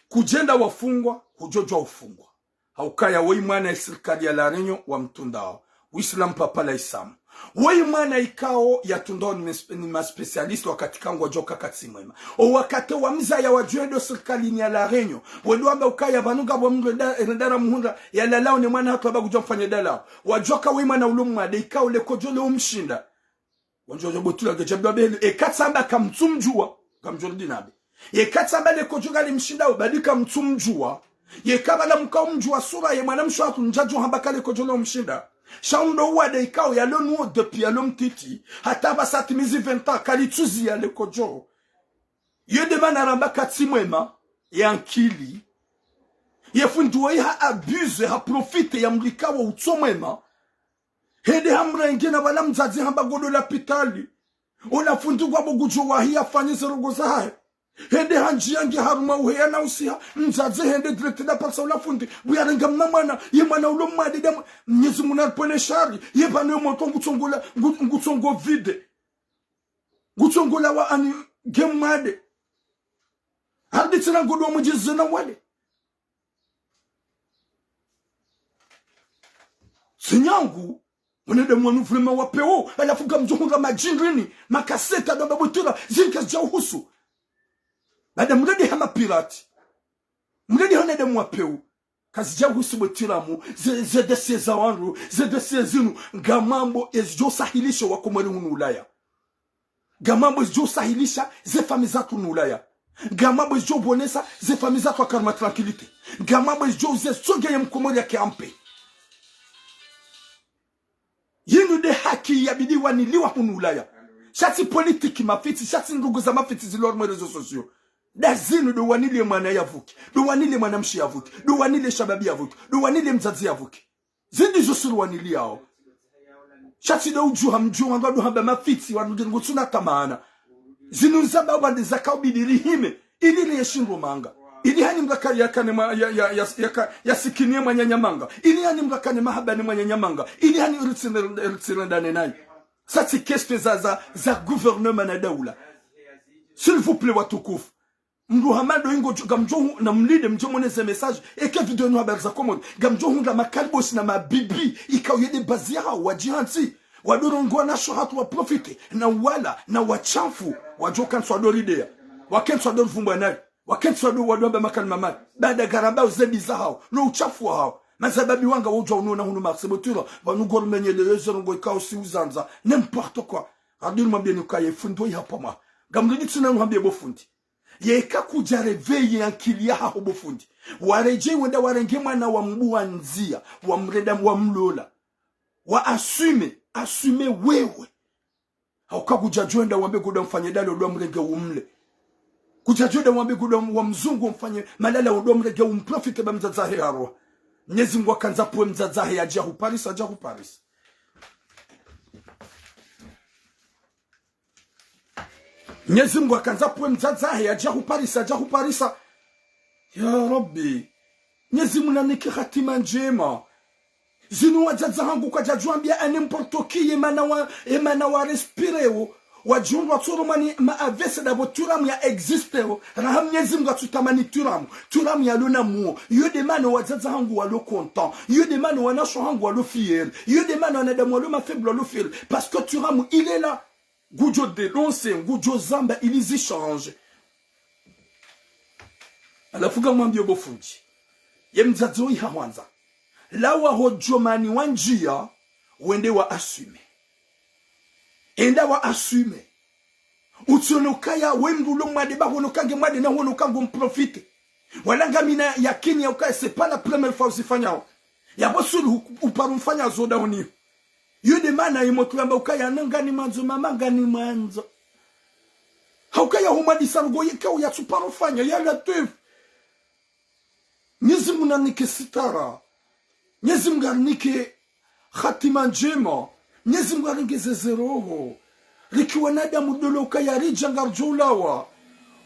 Kudjenda wafungwa, hudjodjwa ufungwa. Haukaya woyi mwana ye sirikali ya La Réunion wamtrundao. Wisilamu papa la Isamu. Woyi mwana ikao yatrundao ni mes, ni ma spécialiste wakati ka ngwadjo ka katsi mwema. O wakati wamzaya wadjo henda o sirikalini ya La Réunion. Wendo wamba ukaya pvanu ngapvo mdru renda, renda ramuhundra yalalao ne mwana hatru amba kudjo mfanye dalao. Wadjo ka woyi mwana ulo mwade ikao le kodjo le umshinda. Wandjo wadjo bo tura ngedja bwa bele. Eka tsamba kamtsumdjuwa. Ngamdjo rudi nabe. Eka tsamba le kodjo ngalimshindao, badi kamtsumdjuwa. Yeka pvala mkao mdjuwa sura ye mwana mshe hatru ndjadjo hamba ka le kodjo le umshinda. Sha undo uwade ikao yalo nuwo depuis yalo mtiti. Hata pvasa timizi vingt ans kalitsuziya le kodjo. Yo nde mana ramba katsi mwema. Ye ankili. Ye fundi woyi ha abuse, ha profite ya mdru ikao utso mwema. Hende hamrenge na pvala mdzadze hamba ngodo lapitali. Ola fundi ngwapvo ngudjo wahi yafanye ze ndrongo zahahe. Hende handjiya nge harumwa uheya na usiha, mdzadze hende direct na parisa ola fundi. Buya renga mna mwana, ye mwana ulo mwade damu, Mnyezi Mungu naripvwele shari, ye pvanu yo motro ngutsongola, ngu, ngutsongo vide. Ngutsongola wa ani nge mwade. Harudi tsena ngodo wa mdjize na wale. Zinyangu, wanadamu wanu vraiment wa peu, halafu ngamdjo hundra madjindrini, makaseta, baba bo tura, zinu kazidja uhusu. Baada mrende hama pirate. Mledi hone de mwapeu. Kazidja husu bo tiramu, ze, ze dossier za wandru, ze dossier zinu, ngamambo ezidjo sahilisha wakomori hunu Ulaya. Ngamambo ezidjo sahilisha ze famiyi zatru hunu Ulaya. Ngamambo ezidjo bonesa ze famiyi zatru wakana tranquillité. Ngamambo ezidjo ze soge ye mkomori yake en paix. Yinu de haki yabidi waniliwa hunu Ulaya. Sha tsi politique mafitsi, sha tsi ndrongo za mafitsi zilo harumwa réseaux sociaux. Nda zinu ndo waniliye mwana yavuke, ndo waniliye mwanamshe yavuke, ndo waniliye shababi yavuke, ndo waniliye mdzadze yavuke. Zindi zo suru waniliyao. Sha tsi ndo udjuha mdjuha ndo ndo hamba mafitsi, wanu ngengo tsuna tamana. Zinu nzamba wande zakaubidi rihime, ili riyeshindro manga. Ili hani mdru aka-, yakane mwa-, ya, ya, ya, yaka-, yasikiniye mwananya manga. Ili hani mdru akane mahaba ne mwananya manga. Ili hani ritsine-, ritsirendane nayi. Sa tsi question za, za, za gouvernement na daula. S'il vous plaît, watukufu. Mdru hama ndo ingo djo-, ngamdjo hu-, na mlinde mdjo mwone ze message, eke video no habari za Komori. Ngamdjo hundra makalibosi na mabibi, ikao yede bazi yahawo, wadjihantsi. Wadorongoa na sho hatru wa profite, na wala, na wachafu, wadjo kantsi wadorideya. Wakentsi wadorivumbwa nayi. Wakentsi wado-, wadoamba makalima mabi. Baada ngarambao ze mbi zahawo, no uchafu wahawo. Mazababi wanga wodjwa unona hunu Marseille Botura, pvanu ngorimenyeleyo ze ndrongo ikao si uzandza. N'importe quoi. Radil mwambie nukaye fundi wo ihapvamwa. Ngamlidi tsina nuhambie bo fundi. Yeka kudja réveiller ankili yahaho bo fundi. Waredjei wenda warenge mwana wambuwa ndzia, wamrenda wamlola. Wa assume, assume wewe. Hauka kudjadjo wenda wambe kudo mfanye dalo ndo mrenge umle. Kudjadjo wenda wambe kudo wa mzungu mfanye malala ndo mrenge umprofite ba mdzadze hahe harwa. Mnyezi Mngu hakandza pvwe mdzadze hahe yadja huparisa, yadja huparisa. Mnyezi Mngu hakandza pvwe mdzadze hahe yadja huparisa, yadja huparisa. Ya Rabbi. Mnyezi Mngu nanike hatima ndjema. Zinu wadzadze hangu kwadjadjo wambia à n'importe qui, ye mana wa, ye mana wa respireo. Wadjundrwa tsoro mani ma A V C ndapvo turamu ya existeo. Raha Mnyezi Mngu hatsutamani turamu. Turamu yalo na muo. Yo de mana wadzadze hangu walo content. Yo de mana wanasho hangu walo fier. Yo de mana wanadamu walo ma faible walo fier. Parce que turamu il est là. Ngudjo dénoncer, ngudjo zamba ili zi change. Halafu ngamwambio bo fundi. Ye mdzadze wo ihahwandza. Lawa ho Djomani wandjia, wende wa assume. Enda wa assume. Utsione ukaya we mdru ulo mwade ba hono kange mwade na hono kango mprofite. Wala ngamina yakini ya ukaya c'est pas la première fois uzifanyao. Yapvo sulu hu-, uparo mfanya zo dauni. Yo de mana imo tuyamba ukaya na ngani mwandzo, mama ngani mwandzo. Haukaya humwadisa ndrongo yeka uyatsuparo fanya, ya Latwif. Mnyezi Mngu nanike sitara. Mnyezi Mngu arinike hatima ndjema. Mnyezi Mngu arengeze ze roho. Riki wanadamu dolo ukaya ridja ngaridjo ulawa.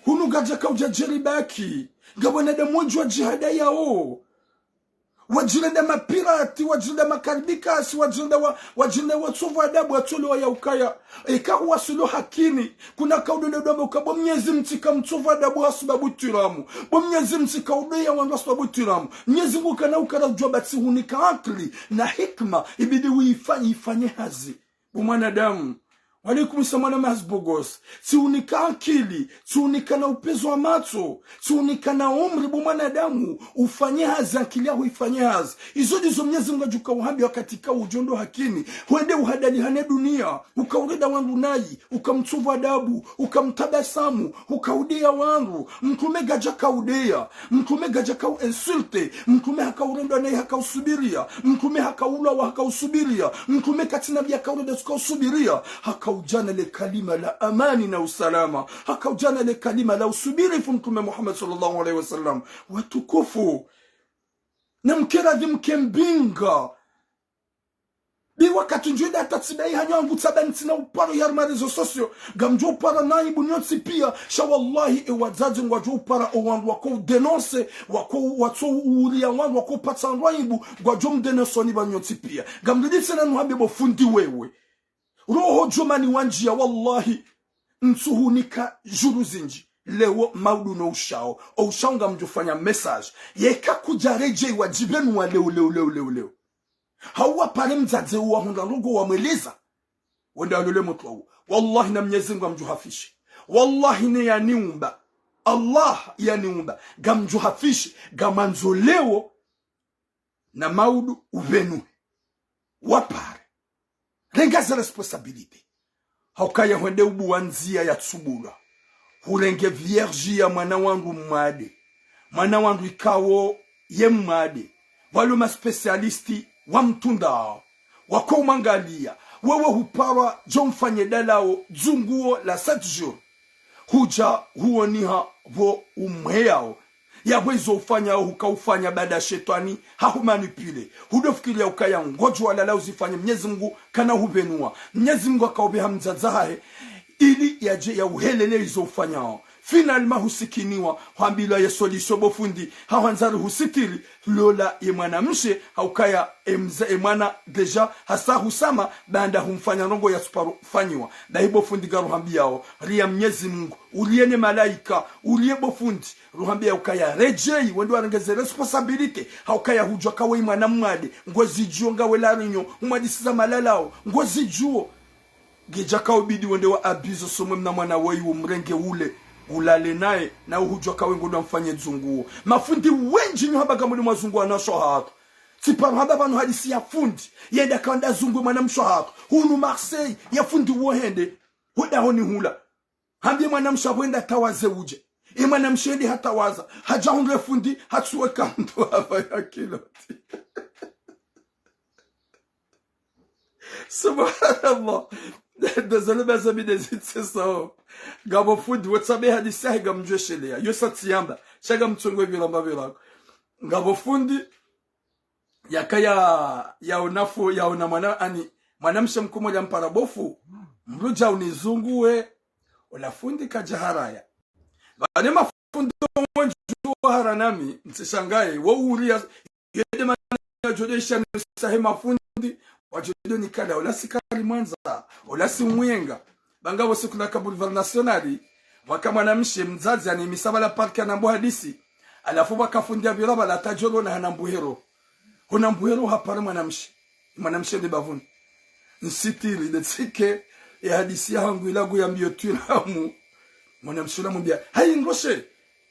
Hunu ngadja kaudja djeri baki. Nga wanadamu wendji wadjihadayao. Wadjirenda mapirati, wadjirenda makaribikasi, wadjirenda wa, wadjirenda watsovu adabu, watsolewa ya ukaya. Eka huwaswili hakini, kuna kaudonda udwamba uka bo Mnyezi Mngu tsika mtsovu adabu hasubabu tiramu. Bo Mnyezi Mngu tsika udeya wandru hasubabu tiramu. Mnyezi Mngu kana ukara udjua ba tsihunika ankili na hikima, ibidi uifanye, ifanye hazi. Bo mwanadamu. Wa alaikum salam, mwana Mahaz Bogos. Tsihunika ankili, tsihunika na upvezo wa matso, tsihunika na umri bo mwanadamu, ufanye hazi ankili yaho ifanye hazi. Izo ndizo Mnyezi Mngu adjuka uhambi wakati ka udjo ndo hakini. Hwende uhadali hane dunia, ukaurenda wandru nayi, ukamtsovu adabu, ukamtabasamu, ukaudeya wandru. Mtrume kadja kaudeya, Mtrume kadja kau insulte, Mtrume hakaurendwa nayi hakausubiria, Mtrume hakaulawa hakausubiria, Mtrume katsina bi hakaurendwa hakausubiria, hakaudjana le kalima la amani na usalama, hakaudjana le kalima la usubirifu Mtrume Muhammad sallallahu alaihi wasallam. Watukufu, na mkeradhi mkembinga. Bi wakati ndjwenda hata tsibayi hanyu hangu tsaba ntsina uparo ya harumwa réseaux sociaux. Ngamdjo upara na aibu nyontsi pia. Sha wallahi e wadzadze ngwadjo upara o wandru wako udénoncer, wako watso uria wandru wako upatsa wandru aibu, ngwadjo mdénoncer ni ba nyontsi pia. Ngamdidi tsena nuhambe bo fundi wewe. Roho Djomani wandjia wallahi. Ntsuhunika djuru zindji. Leo maudu no ushao. O ushao ngamdjo fanya message. Yeka kudja redjei wadjibenu wa leo, leo, leo, leo, leo. Hauwa pare mdzadze uwa hundra ndrongo wamweleza. Wende alole motro uwo. Wallahi na Mnyezi Mngu amdjuhafishe. Wallahi ne yaniumba. Allah yaniumba, ngamdjo hafishe, ngamwandzo leo na maudu upvenuhe. Wapare. Renga ze responsabilité. Haukaya hwende ubuwa ndzia ya tsubulwa. Hurenge vierge ya mwana wandru mwade. Mwana wandru ikao ye mwade. Walo ma spécialiste wa mtrundao. Wako umwangalia. Wewe huparwa djo mfanye dalao dzunguo la sept jours. Hudja huoniha pvo umweyao. Yapvo izo ufanyao huka ufanya baada shetwani hahumanipule. Hudofikiria ukaya ngodjo walala uzifanye, Mnyezi Mungu kana hupvenua. Mnyezi Mungu akaupveha mdzadze hahe ili yadje yauhelele izo ufanyao. Finalement husikiniwa, hwambilwa ye solution bo fundi, hahwandzari husitiri, lola ye mwanamshe, haukaya emza, emwana déjà hasa husama, baanda humfanya ndrongo ya tsuparo fanyiwa. Bahi bo fundi ngaruhambiao, ria Mnyezi Mungu, urie ne malaika, urie bo fundi, ruhambia ukaya redjei, wende warenge ze responsabilité, haukaya hudjua kawe mwana mwade, ngozidjuo ngawe larinyo, umwadisiza malalao, ngozidjuo. Ngedjaka ubidi wende wa abizo somwe mna mwana woyi umrenge ule, ulale naye, na uhudjua kawe ngodwa mfanye dzunguo. Mafundi wendji nyo hamba ngamudi mwazunguwa na shwahatru. Tsiparo hamba pvanu hadisi ya fundi, yenda kawanda zunguwe mwanamshe hatru. Hunu Marseille, ye fundi uwo hende. Hwenda honi hula. Hambie mwanamshe apvo enda tawaze udje. Ye mwanamshe ende hatawaza. Hadja hundre fundi, hatsuwe kandu hapvaya kiloti. Subhanallah. Désolé, mes amis, des insultes. Ngapvo fundi, wetsabe hadisi yahe ngamdjweshelea. Yo sa tsiyamba. Sha ngamtsongo vilamba vilako. Ngapvo fundi, yakaya, yaona fu, yaona mwana, ani, mwanamshe mkomori yampara bo fundi, mdru dja unizunguwe, ola fundi kadja haraya. Pvane mafundi wendji wahara nami, ntsishangaye, wo uria, yende mana djodo isha nisahe mafundi, wadjodo nikala, ola sikari mwandza, ola si mwenga. Ba ngapvo siku naka Boulevard National, pvwaka mwanamshe mdzadze ani misa pvala parc anambo hadisi. Halafu pvwaka fundi apvira pvala tadjoro na hanambuhero. Honambuhero hapara mwanamshe. Mwanamshe nde bapvuni. Nsitiri nde tsike ye hadisi yahangu ila nguyambio twiramu. Mwanamshe ula mwambia, hayi ngoshe.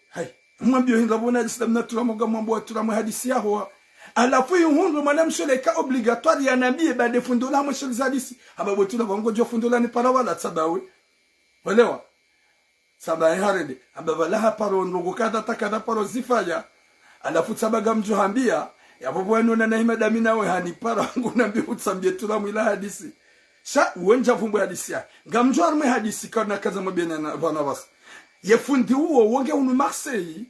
Hayi, mwambio hindri pvo na hadisi la mna twiramu ngamwambo wa twiramu hadisi yaho. Halafu yuhundru mwanamshe ula ika obligatoire yanambie baada fundi ula hamwesheleza hadisi. Hamba bo twiramu ngodjo fundi ula nipara pvala tsabawe. Welewa? Tsaba ye harende. Hamba pvala haparo ndrongo kadha ta kadha paro zifanya. Halafu tsaba ngamdjo hambia, yapvo pvwanu na nahi madami nawe hanipara ngunambie utsambie twiramu ila hadisi. Sha, uwe ndja pvumbu hadisi ya. Ngamdjo harumwe hadisi kana kaza mabena na pvana pvasa. Ye fundi uwo, wonge hunu Marseille.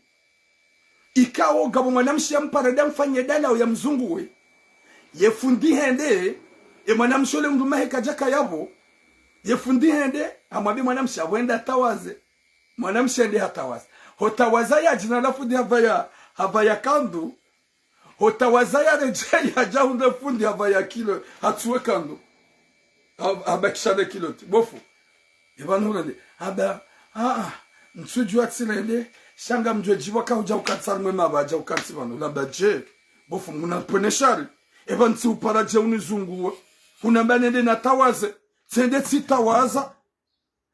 Ikao ngapvo mwanamshe yampara nda mfanye dalao yamzunguwe. Ye fundi hende, ye mwanamshe ole mdrume hahe kadjaka yapvo. Ye fundi hende, hamwambie mwanamshe apvo enda tawaze. Mwanamshe hende hatawaza. Hotawaza yadji na la fundi hapvaya, hapvaya kandu. Hotawaza yaredjei hadja hundre fundi hapvaya kilo, hatsuwe kandu. Ha-, habakisha ne kiloti. Bo fundi. Eba nurende. Hamba, ah, ah, ntsudjua tsirende, sha ngamdjo djiwa ka hudja ukantsi harumwe mapvadja ukantsi pvanu. Hamba dje, bo fundi, muna pvone shari. Eba ntsi upara dje unizunguwe. Hunamba nende natawaze. Tsende tsitawaza.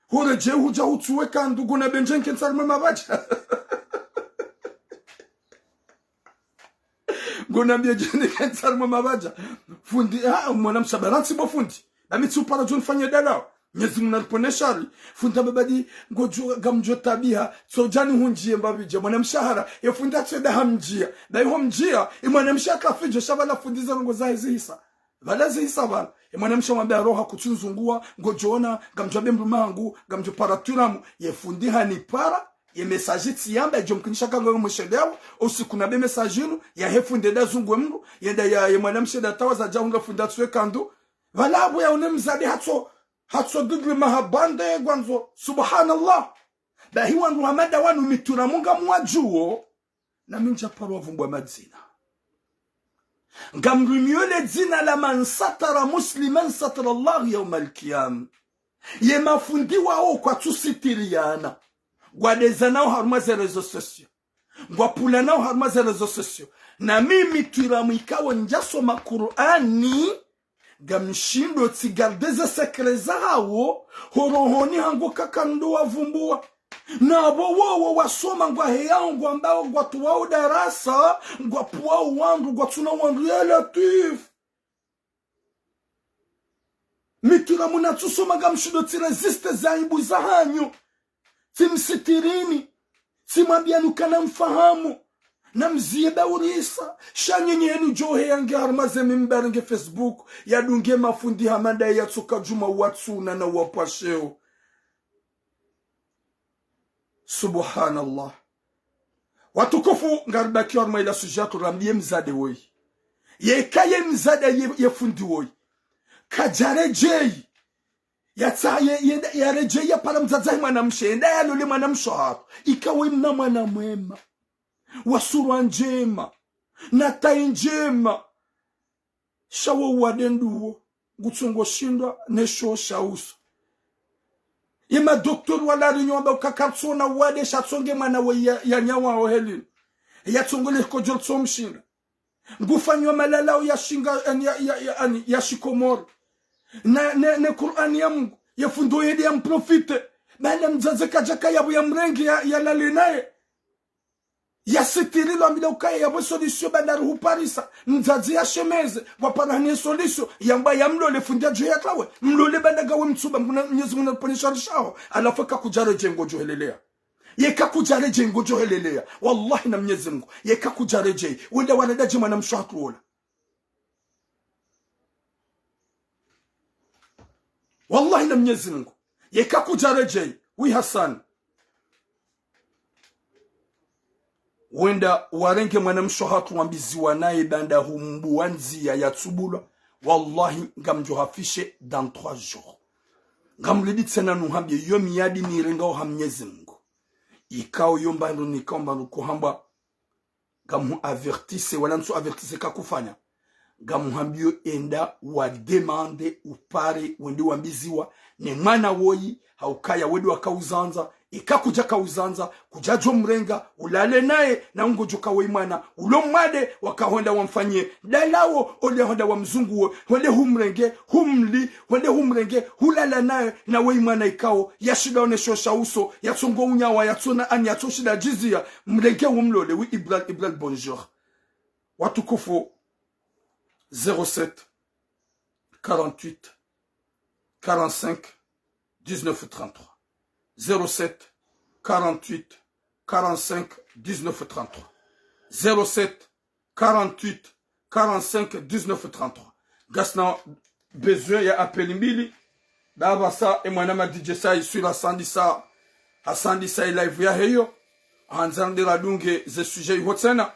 Huredjei hudja hutsuwe kandu, ngunambie ndje nkentsi harumwe mapvadja. Ngunambie ndje nkentsi harumwe mapvadja. Fundi, ah, mwanamshe hamba rantsi bo fundi. Nami tsi upara djo nifanye dalao. Mnyezi Mungu naripvone shari. Fundi hamba badi, ngodjo, ngamdjo tabiha. Tsodja nihundjie mbapvi dje. Mwanamshe hara, ye fundi hatsuenda hamdjia. Bahi homdjia, ye mwanamshe hakafidjo, sha pvala fundi ze ndrongo zahe zihisa. Pvala zihisa pvala. Ye mwanamshe hamwambia roha kutsunizunguwa, ngodjo ona, ngamdjo wambie mdrume hangu, ngamdjo para twiramu, ye fundi hanipara, ye message tsiyamba, yedjo mkinisha ka ngamwesheleo, usiku nambe message inu, yahe fundi enda zunguwe mdru, yenda ya, ye mwanamshe enda tawaza hadja hundra fundi hatsuwe kandu. Pvala apvo yaone mdzadze hatso, hatso dudri mahabande ngwandzo, subhanallah. Bahi wandru hamada wanu mi twiramu ngamwadjuo. Nami ndjaparo wavumbwa madzina. Ngamrumio le dzina la man satara musliman satara Allahu yawma al-qiyam. Ye mafundi wao kwatsusitiriyana. Ngwadezanao harumwa ze réseaux sociaux. Ngwapulanao harumwa ze réseaux sociaux. Nami mi twiramu ikao ndjasoma Kur'ani. Ngamshindo tsi garde ze secret zahawo, ho rohoni hangu kaka ndo wavumbua. Na pvo wowo wasoma ngwaheyao, ngwambao, ngwatuwao darasa, ngwapvuwao wandru, ngwatsuna wandru, ya Latwif. Mi tsi ra muna tsusoma ngamshindo tsireziste ze aibu zahanyu. Tsimsitirini. Tsimwambiani ukana mfahamu. Namziye baurisa. Sha nyenye henu djo heya nge harumwa ze mimbari nge Facebook. Yadunge mafundi hama ndaye yatsoka djuma watsuna na wapvwasheo. Subhanallah. Watukufu, ngaribakiyo harumwa ila sujet yatru, rambiye mdzadze woyi. Yeka ye mdzadze ye, ye fundi woyi kadjaredjeyi. Yatsa, ye, ye, yaredjeyi yapara mdzadze wahe mwanamshe, yende yalole mwanamshe wahatru. Ika woyi mna mwana mwema. Wa sura ndjema. Na tayi ndjema. Sha wo uwade nduwo, ngutsongo shindwa ne shoo sha uso. Ye madoktori walawa rinyo wamba uka karitsona uwade sha tsonge mwana we ya, ya nyawa ohelini. Yatsongo le kodjo tso mshinda. Ngufanyiwa malalao ya shinga, ani, ya, ya, ya, ani, ya shikomori. Na, ne, ne Kur'ani ya Mungu, ye fundi yende ya mprofite. Baanda mdzadze kadjaka yapvo ya mrenge ya, yalale naye. Yasitirilwa mbila ukaya yapvo solution baanda rihuparisa. Mdzadze yashemeze, wapara hani solution, yamba yamlole fundi yadjo yatlawe. Mlole baanda ngawe mtsuba, mkuna Mnyezi Mungu na ripvonye shari shaho. Halafu eka kudjaredjeyi ngodjo heleleya. Yeka kudjaredjeyi ngodjo heleleya. Wallahi na Mnyezi Mungu. Yeka kudjaredjeyi. Wenda wanadaje mwanamshe wahatru wola. Wallahi na Mnyezi Mungu. Yeka kudjaredjeyi, wi Hassan. Wenda warenge mwanamshe wahatru wambiziwa naye baanda humbuwa ndziya yatsubulwa. Wallahi, ngamdjo hafishe dans trois jours. Ngamlidi tsena nuhambiye yo miyadi nirengao ha Mnyezi Mungu. Ikao yo mbandru nikao mbandru kuhambwa. Ngamu avertise, wala ntsu avertise kakufanya. Ngamuhambiyo enda wa demande upare wende wambiziwa ne mwana woyi, ha ukaya wende wakauzandza, eka kudjakauzandza, kudjadjo mrenga, ulale naye, na ungodjo ka woyi mwana, ulo mwade, wakahonda wamfanyiye dalao, ole honda wamzunguwe, hwende humrenge, humli, hwende humrenge, hulala naye, na woyi mwana ikao, yashindwa one shoo sha uso, yatsongo unyawa, yatsona ani, yatsoshinda djiziya, mrenge umlole, wi Ibrahim, Ibrahim, bonjour. Watukufu, zéro sept, quarante-huit, quarante-cinq, dix-neuf, trente-trois. Zéro sept, quarante-huit, quarante-cinq, dix-neuf, trente-trois. Zéro sept, quarante-huit, quarante-cinq, dix-neuf, trente-trois. Ngasina besoin ya appel mbili. Ndapvasa e mwana ma D J Sai swila hasandisa, hasandisa e live yahe iyo. Handza nde radunge ze sujet iho tsena.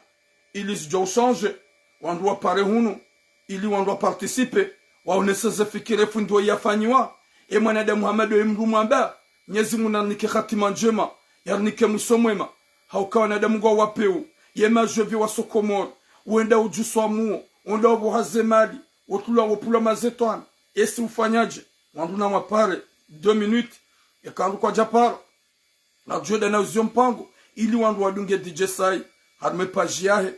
Ili zidjo uchanger. Wandru wapare hunu. Ili wandru waparticipe. Waonese ze fikira fundi woyi yafanyiwa. E mwanadamu hama ndo ye mdru mwamba. Mnyezi Mungu narinike hatima ndjema. Yarinike mwiso mwema. Ha uka wanadamu ngwawapveo, ye madjevi wa Sokomoro, wenda udjuswa muo, wenda wapvoha ze mali, wotulwa wopvulwa mazetwana, esi ufanyadje, wandru na mwapare, deux minutes, eka wandru kwadjapara, na djweda na uziyo mpango, ili wandru wadunge D J Sai, harumwa e page yahe,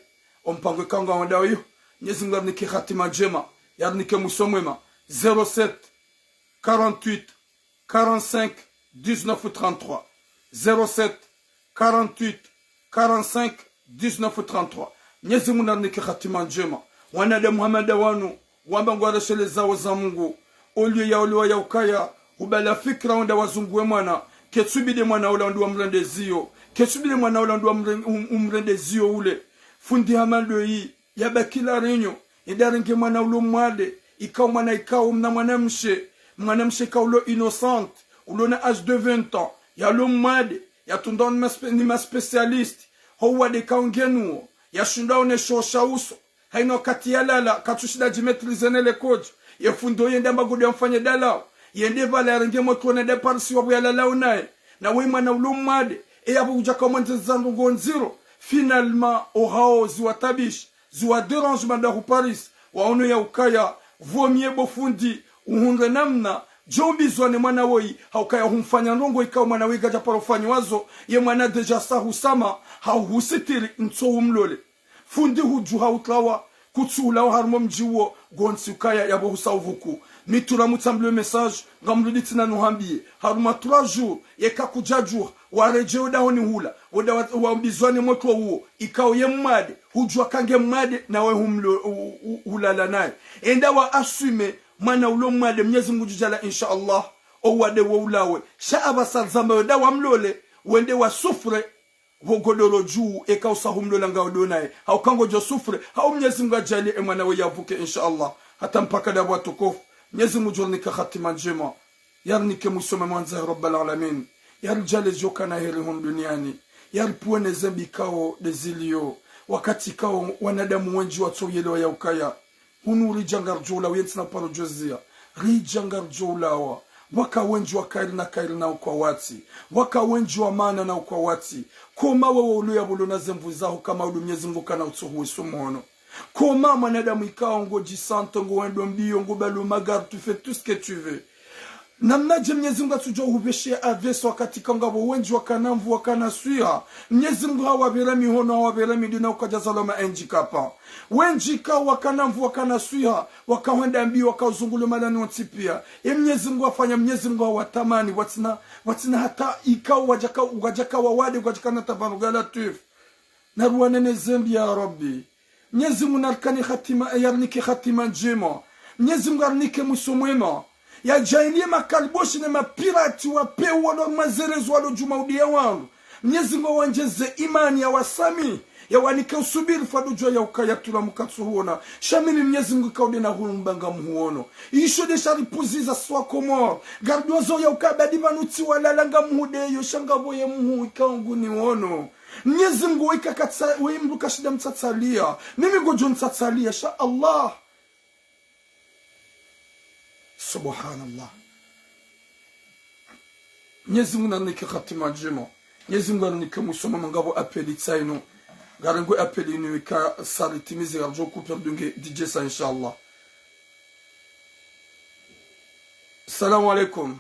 o mpango ikao ngwawendao iyo, Mnyezi Mungu yarinike hatima ndjema, yarinike mwiso mwema, zéro sept, quarante-huit, quarante-cinq, dix-neuf, trente-trois. Zéro sept, quarante-huit, quarante-cinq, dix-neuf, trente-trois. Mnyezi Mungu narinike hatima ndjema. Wanadamu hama nda wanu, wamba ngwareshelezao za Mungu. Oliyo yaolewa ya ukaya, hubala fikira wenda wazunguwe mwana. Ketsubidi mwana ula ndo wamrende ziyo. Ketsubidi mwana ula ndo wamre-, um-, umrende ziyo ule. Fundi hama ndo yi, yabaki la rinyo. Yende yarenge mwana ulo mwade, ikao mwana ikao mna mwanamshe, mwanamshe ikao ulo innocente, ulo na âge de vingt ans, yalo mwade, yatrundwa ni ma spé-, ni ma spécialiste, ho uwade ikao ngenuwo, yashindwa one shoo sha uso, haina wakati yalala, katsushinda dji maîtriser ne le code, ye fundi yende amba ngudjo yamfanye dalao, yende pvala yarenge motro na nde parisi wapvo yalalao naye, na woyi mwana ulo mwade, e yapvo kudjaka mwandze za ndrongo ndziro, finalement, ohao ziwatabishi, ziwa dérange manda hu Paris, waono ya ukaya, vaut mieux bo fundi, uhundre namna, djo umbizwa ne mwana woyi, ha ukaya humfanya ndrongo ikao mwana woyi kadjaparo fanyiwa zo, ye mwana déjà sa husama, ha husitiri ntso umlole. Fundi hudjuha utlawa, Kutsuhulawa harumwa mdji uwo, ngontsi ukaya yapvo husa uvuku. Mi tula mutsambilwe message, ngamrudi tsena nuhambiye. Harumwa trois jours, yeka kudjadjuha, waredjeye odahoni hula, woda wa, wambizwa ne motro uwo, ikao ye mwade, hudjuwa kange mwade, nawe humlo, u, u, hulala naye. Enda wa assume, mwana ulo mwade, Mnyezi Mngu ngudjodjaaliya, insha Allah, owade wo ulawe. Sha apvasa zamba woda wamlole, wende wa souffre, pvo godoro dju, eka usa humlola ngawe ndo naye. Hauka ngodjo souffre, hau Mnyezi Mngu yadjaaliye emwana we yavuke, insha Allah. Hata mpaka ndapvo watukufu. Mnyezi Mngu ngudjo rinike hatima ndjema. Yarinike mwiso mwema, ya Rabbal Alamin. Yaridjaaliye djo kana heri hunu duniani. Yaripvuwe ne zembi ikao ndezilio. Wakati ikao wanadamu wendji watsoyelewa ya ukaya hunu ridja ngaridjo ulawa, yentsi na paro djoziya. Ridja ngaridjo ulawa. Waka wendji wa kheri na kheri na ukwa watsi. Waka wendji wa maana na ukwa watsi. Koma wewe ulo yapvo ulo na zemvu zaho, kama ulo Mnyezi Mngu kana utsohuwe sumono. Koma mwanadamu ikao ngodjisanto, ngohwendo mbio, ngobalo magari, tu fais tout ce que tu veux. Namnadje Mnyezi Mngu atsudjo hupveshe aveso wakati ikao ngapvo wendji wakana nvu, wakana swiha. Mnyezi Mngu hawapvera mihono, hawapvera mindru na ukadjazalwa ma handicapés. Wendji ikao wakana nvu, wakana swiha, wakahwenda mbio, wakauzungulo malani wontsi pia. Ye Mnyezi Mngu hafanya, Mnyezi Mngu hawatamani, watsina, watsina hata ikao wadjaka, wadjaka wawade, wadjaka na tabaruga la tuifu. Naruwane ne zembi ya Rabbi. Mnyezi Mngu narikani hatima, yarinike hatima ndjema. Mnyezi Mngu yarinike mwiso mwema. Yadjaaliye makaliboshi ne mapirati wa pewu walo mazelezo walo djuma udiya wandru. Mnyezi Mngu yawandjeze imani, yawasamihi, yawanike usubiri fwadudjwa ya ukaya tula mukatsu huona. Sha mimi Mnyezi Mngu ikao nde na hurumba ngamhuono. Isho nde sharipvuziza swa Komori. Ngaridjuwazo ya ukaya badi pvanu tsi walala ngamhudeyo sha ngapvo ye mhuu ikao nguniwono. Mnyezi Mngu weka katsa, we mdru kashinda mtsatsaliya. Mimi ngodjo mtsatsaliya, sha Allah. Subhanallah. Mnyezi Mngu narinike hatima ndjema. Mnyezi Mngu narinike mwiso mwema, ngapvo appel tsaino. Ngarenge appel inu ika saritimize ngaridjo couper dunge D J sa, insha Allah. Salam alaikum.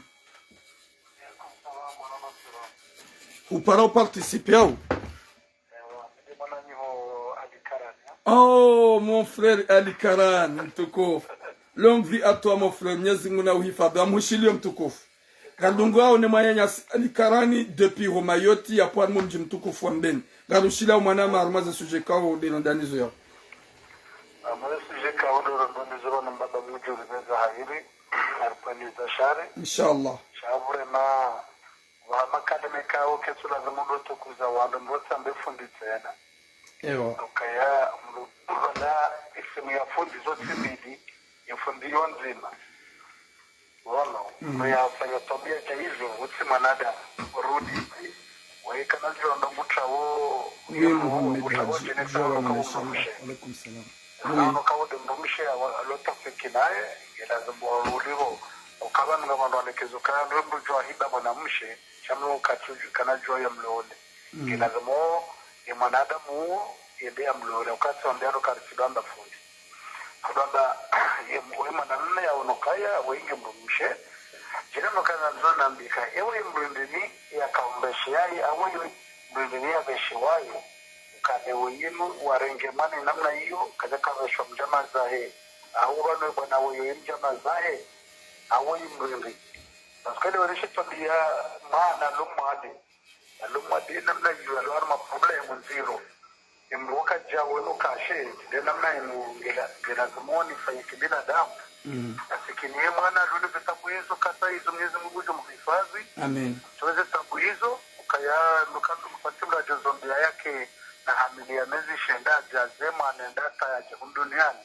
Upara uparticiper au? Oh, mon frère Ali Karani, mtukufu. Longue vie à toi, mon frère. Mnyezi Mngu nauhifadhwi. Amhushiliyo mtukufu. Kandungu hao ne mwananyasi Ali Karani depuis ho Mayotte, yapvo harumwa mdji mtukufu wa Mbeni. Ngarushiliya mwanama harumwa ze sujet ikao nde randanizo yao. Harumwa ze sujet ikao nde randanizo pvanu mbaba mdjuri meza hairi. Haripvaniza shari. Inshallah. Sha pvure ma, wa makademi ikao ketsu lazimu ndo tukuza wandru mbo tsambe fundi tsena. Ewa. Ukaya mdru pvala isimu ya fundi zontsi mbili, ya fundi yo ndzima. Wono, mhm, kuyafanya twabia dja izo, utsi mwanadamu, urudi. Waye kana djo ndo ngutrawo, oui, Muhammad Haji, djua wa mwanashe. Alaikum salam. Oui. Ano kawo nde mdrumshe ya wa, lo tafiki naye, ngelazimu wa uliwo. Ukaba nga wandru wanekezo kaya ndo mdru djua hiba mwanamshe, sha mdru katsu kana djua ya mlole. Mm. Ngelazimu ye mwanadamu uwo, yende ya mlole. Ukatsi wambe ano karitsi dwamba fundi. Kudwamba, ye, we mwanamme ya ono kaya, we inge mdrumshe. Djina mkana ndzo nambika, ewe mdru ndeni ya kaumbeshe yayi, awe ye mdru ndeni ya beshe wayo. Ukane we yinu warenge mwana namna iyo, kadja kaveshwa mdjama zahe. Awe pvanu bwana we yo mdjama zahe. Awe mdru ndeni. Parce que le wereshe twabia mwana lo mwade. Alo mwade namna iyo, alo harumwa problème ndziro. Emdru wakadja weno kashe, nde namna inu ngela, ngelazimu ni fanyike binadamu. Mm. Asikini ye mwana alo ne zitabu izo, kasa izo Mnyezi Mngu ngudjo mhifadhwi. Amen. Tso zitabu izo, ukaya, nukandu mfati mdru adjo zombi yake na hamili ya mezi shenda, adja ze mwana enda ta yadje hunu duniani.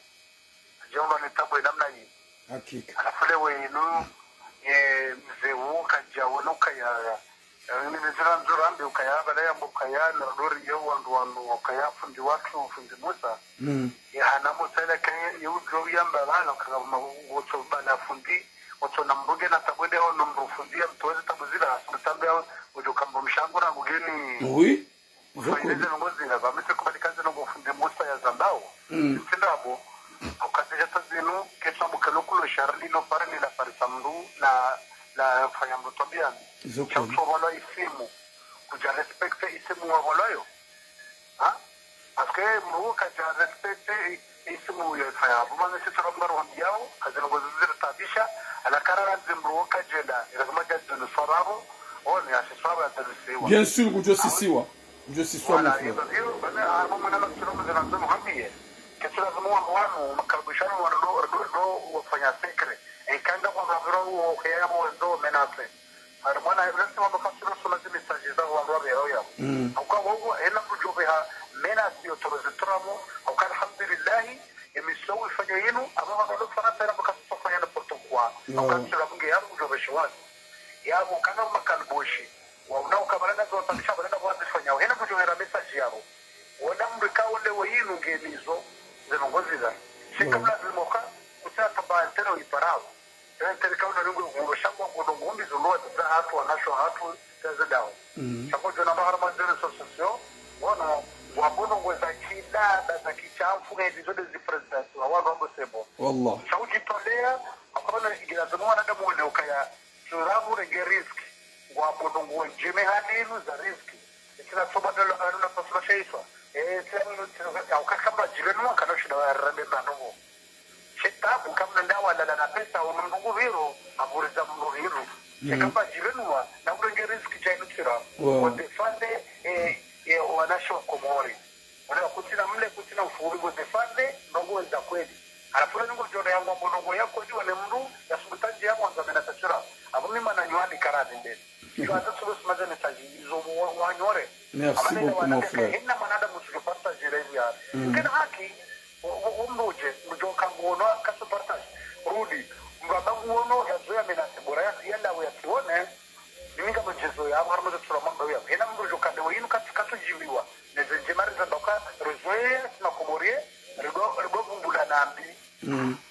Adje undwa ni tabu namna iyi. Hakika. Halafu le we inu, ye mze wo kadja weno kaya, eh, ni mze na ndzura mbi ukaya, bala ya mbo kaya, na dori ya wandru wanu, ukaya fundi watru, fundi Musa. Mm. Ye hana Musa ila kaya, ye udjo yamba bala, kaya ma, wotso bala fundi, wotso na mbuge na tabu nde ono mdru fundi, ya mtowe ze tabu zila, mtambe ya, udjo kambo mshangu na mugeni. Oui. Faida ze ndrongo zila, ba mi tsi kubali ka ze ndrongo fundi Musa ya zambao. Mm. Tsi ndapvo, au kati dja ta zinu, ketsu ambu kelo kulo shari lilo pare ni la parisa mdru, la, la fanya mdru twabia mbi. Sha utso pvolwa isimu, kudja respecter isimu wa pvolwa yo. Ha? Parce que mdru kadja respecter Isimu yo ifanya. Pvo mana sisi rambaru wambiyao, hazina ngozi ziri tabisha, ala kara la zimru woka djenda, ila kuma dja zinu swababo, one, asi swaba ya zinu siwa. Bien sûr, kudjo sisiwa. Kudjo sisiwa, mon frère. Voilà, iyo, iyo, bana, arbo mwana matsura mzina nzo muhambiye. Kesi lazimu wa wanu, makaribishano wa ndo, ndo, ndo, wafanya secret. E, kanga kwa maviro, wo, kaya, wo, zo, menace. Hari mwana, lazima mba kasura soma zi message za wandru wa beho ya. Mm. Hauka wowo, hena kudjo beha menace yo toroze tramo, hauka alhamdulillahi, ye mission ifanya yinu, aba mba ndo fana tena mba kasusa fanya n'importe quoi. No. Hauka sura munge ya kudjo beshe wazi. Ya mukana makalboshi. Wa una uka balana zo tabisha balana kwa zifanya. Hena kudjo hera message yabo. Wona mndru ka wole wa yinu nge nizo, zeno ngozi za. Shika mna zimoka, kusa tamba ntero iparao. Tere tere kauna ningo nguro shangwa ngono ngumbi zunwa za hatu wanasho hatu za zidao. Shangwa jona mahara manzere sososio. Wono, wabono ngo za kida, da za kichamfu, nge zizo de zi president, wa wano wambo sebo. Wallah. Shangwa jitolea, akabana igira zunwa wanadamu wale ukaya, surabu renge risk. Wabono ngo njeme halinu za risk. Itsina soba dalo anu na pasura shaiswa. Eh, itsina minu itsina ya ukakamba jirenu wa kana shida wa rande banogo. Shitabu kamna ndawa lala na pesa unu mdungu viro, aburiza mdungu viro. Shikamba jirenu wa, na urenge risk cha inu tira. Wow. Wande fande, eh, eh, wanasho Komori. Wale wakutsina mle, kutsina ufubi, wande fande, ndongo wenda kweli. Halafu na ningo jona yangu wa ndongo ya kweli, wale mdru, ya subutanji ya mwanza mena satura. Abu mima na nyuani kara zindeni. Iyo hata tsulo simaze message izo wa- wanyore. Merci beaucoup, mon frère. Hena mwanadamu tsulo partage live ya. Kena haki, wo- wo- wo mdru uje, mdru kangu wono kaso partage. Rudi, mbaba nguono ya zoya menace bora ya ya lawe ya kione. Mimi kama jezo ya mara moja tura mambo ya. Hena mdru uje kande wa inu katu katu jibiwa. Neze njema riza doka, rizoe, sima komorie, rigo, rigo vumbula nambi.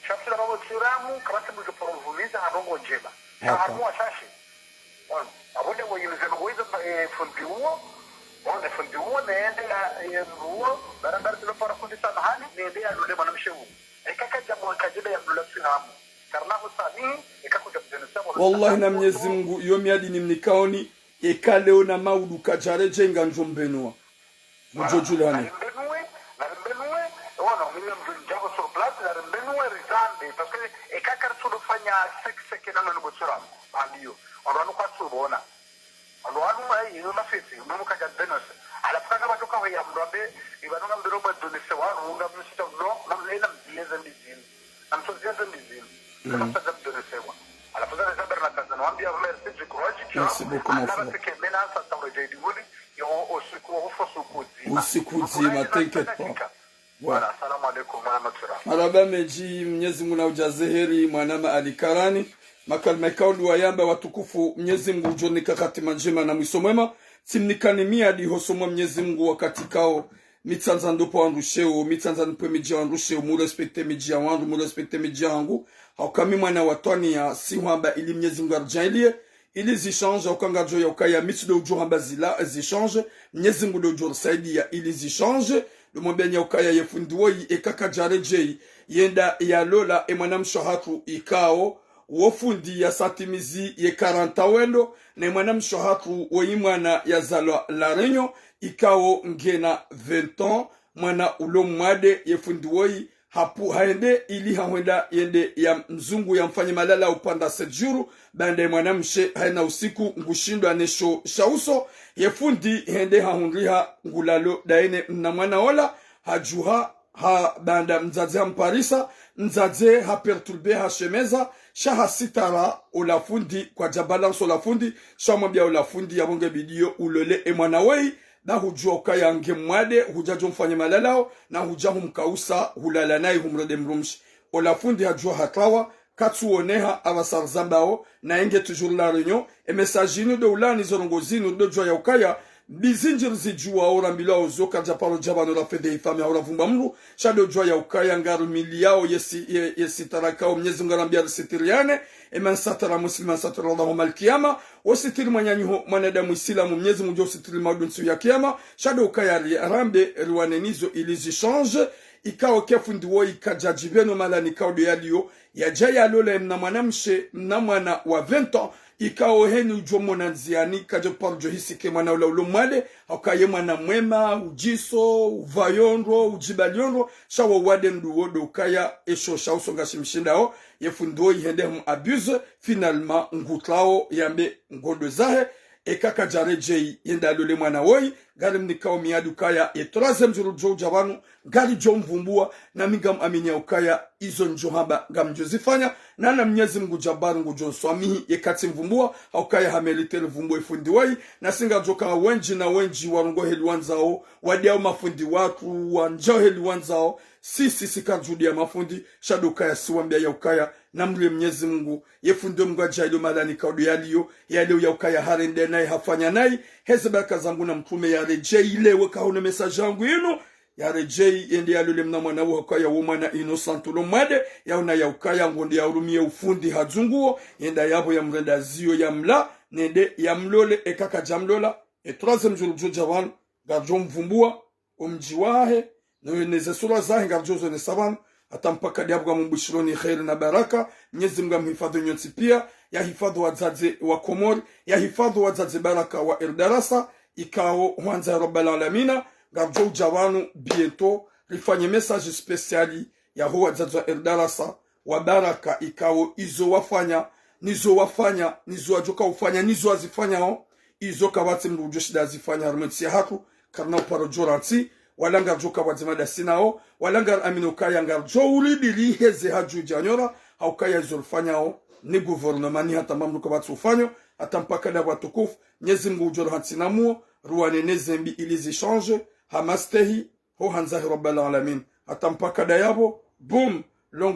Shafira babo tsiramu, kabati mdru uje porovuliza, hanongo njema. Haka. Hamu wa shashi. Ono, abonde wo yinu zeno wo izo, eh, fundi uwo, one fundi uwo, nende ya, eh, uwo, barabara zilo para fundi samahani, nende ya lule mwanamshe uwo. Eka kaja mwa kajida ya lula sinamu. Karna husami, eka kuja kujenesa mwa. Wallahi na Mnyezi Mungu, yo miadi nimnikaoni, eka leo na maudu kajareje nga njo mbenua. Mujojulane. Narimbenuwe, narimbenuwe, wono, mimi mdru njabo sur place, narimbenuwe rizambe, parce que eka kartsudo fanya sek sek na manu botsura, ambiyo. Ono anu kwatsu bona. Ono anu ayi, ino mafisi, mimi kaja denose. Ala fukana batoka we ya mdru ambe, ibanu nga mbiro mwa donese wa, nga msita, no, na mlena mbieze mbizini. Na mtozieze mbizini. Kama sa jambo donese wa. Ala fukana za berna kaza, no, ambiya, merci, je crois, je crois. Merci beaucoup, mon frère. Ala ba seke mena, sa taure jai di wuli, Yo, usiku, usiku mdzima, t'inquiète pas. Voilà. Voilà, assalamu alaikum, wa rahmatullah. Marahaba mendji, Mnyezi Mungu na udjaze heri, mwanama Ali Karani. Makalima ikao ndo wayamba watukufu, Mnyezi Mungu udjo nika hatima ndjema na mwiso mwema. Tsimnikani miadi hosoni mwa Mnyezi Mungu wakati kao, mi tsandza ndopve wandru sheo, mi tsandza nipve midji ya wandru sheo, mu respecte midji ya wandru, mu respecte midji ya hangu. Hauka mi mwana wa twaniya, si hwamba ili Mnyezi Mungu aridjaanliye, ili zi change, hauka ngadjo ya ukaya mi tsi ndo udjo hamba zila zi change, Mnyezi Mungu ndo udjo risaidiya ili zi change. Ndo mwambiani ya ukaya ye fundi woyi eka kadjaredjeyi, yenda ya lola e mwanamshe hatru ikao, wo fundi ya satimizi ye quarante wendo, ne mwanamshe hatru woyi mwana ya zalwa La Réunion, ikao ngena vingt ans, mwana ulo mwade ye fundi woyi, hapvu haende ili hahwenda yende ya mzungu ya mfanye malala upanda sept jours, baanda ye mwanamshe haina usiku ngushindwa nesho sha uso, ye fundi hende hahundriha ngulalo daye ne mna mwana ola, hadjuha, ha baanda mdzadze hamparisa, mdzadze ha perturbe ha shemeza, sha hasitara ola fundi, kwadja balance ola fundi, sha mwambia ola fundi ya bonge bidiyo ulole e mwana woyi, na hudjua ukaya nge mwade, hudja djo mfanye malalao, na hudja humkausa, hulala naye humrede mdrumshe. Ola fundi hadjua hatrawa, katsuoneha, apvasa rizambao, na enge toujours La Réunion, e message inu ndo ulani zo ndrongo zinu ndo djua ya ukaya, mbi zindji rizidjua, orambilwa ozo, kadja paro djabano ra fedhe ifami, hau ravumba mdru, sha ndo djua ya ukaya, ngarumiliyao, yesi, ye, yesi tarakao, Mnyezi Mungu arambia risitiriane, e man satara muslima satara Allahu yawmal kiyama, wo sitiri mwananyaho mwanadamu Isilamu, Mnyezi Mungu udjo usitiri maudu ntsihu ya kiyama, sha ndo ukaya ri, rambe riwane nizo ili zi change, ikao ke fundi woyi kadja djipveno malani kao ndo yaliyo, yadja yalole mna mwanamshe, mna mwana wa vingt ans, Ikao heni udjo mona ndziani, kadjo paro djo hisike mwana ula ulo mwade, hauka ye mwana mwema, udjiso, upvayo ndro, udjibaliyo ndro, sha wo wade mndru wo ndo ukaya esho sha usonga shimshindao, ye fundi woyi hende hum abuse, finalement ngutlao yambe ngondo zahe, eka kadja redjeyi, yende yalole mwana woyi, ngarimnikao miadi ukaya ye troisième jour djo udja pvanu, ngaridjo mvumbua, nami ngam aminia ukaya izo ndjo hamba ngamdjo zifanya, na na Mnyezi Mngu Jabbar ngudjo nswamihi yeka tsi mvumbua, haukaya ha mérite rivumbue fundi woyi, nasi ngaridjo ka wendji na wendji warongoa heli wandzao, wadiao mafundi watru, wandjao heli wandzao, sisi si karidjudia mafundi, sha ndo ukaya si wambia ya ukaya, namrie Mnyezi Mngu, ye fundi wo Mngu adjaaliyo mahala nikao ndo yaliyo, yaliyo ya ukaya harende nayi, hafanya nayi, heze baraka za Mngu na mtrume yaredjeyi, ile weka hune message yangu inu, yaredjeyi, yende yalole mna mwana wo hauka ya wo mwana innocent ulo mwade, yaona ya ukaya ngondo ya urumie ufundi hadzunguo, yenda yapvo yamrenda ziyo yamla, nende yamlole, eka kadja mlola, ye troisième jour djo udja pvanu, ngaridjo mvumbua, omdji wahe, no, neze sura zahe ngaridjo zonesa pvanu, hata mpaka ndiyapvo ngamumbushironi kheri na baraka, Mnyezi Mngu amhifadhwi nyontsi pia, yahifadhwi wadzadze wa Komori, yahifadhwi wadzadze baraka wa Erdarasa, ikao hwandza ya Rabbal Alamina, ngaridjo udja pvanu bientôt, rifanye message spécial yaho wadzadze wa Erdarasa, wa baraka ikao izo wafanya, nizo wafanya, nizo wadjoka ufanya, nizo wazifanyao, izo kapvatsi mndru udjo shinda azifanya harimwa entsi yahatru, karina uparo djo rantsi, wala ngaridjo ka pvwadzima ndasi nao, wala ngari amini ukaya ngaridjo uridili heze hadju djanyora, haukaya izo rifanyao, ni gouvernement ni hata mamluka pvatsi ufanyo, hata mpaka ndapvo watukufu, Mnyezi Mngu udjo rihantsi na muo, ruwane ne zembi ili zi change, ha mastehi, ho handza he Rabbal Alamin. Hata mpaka ndayapvo, boum,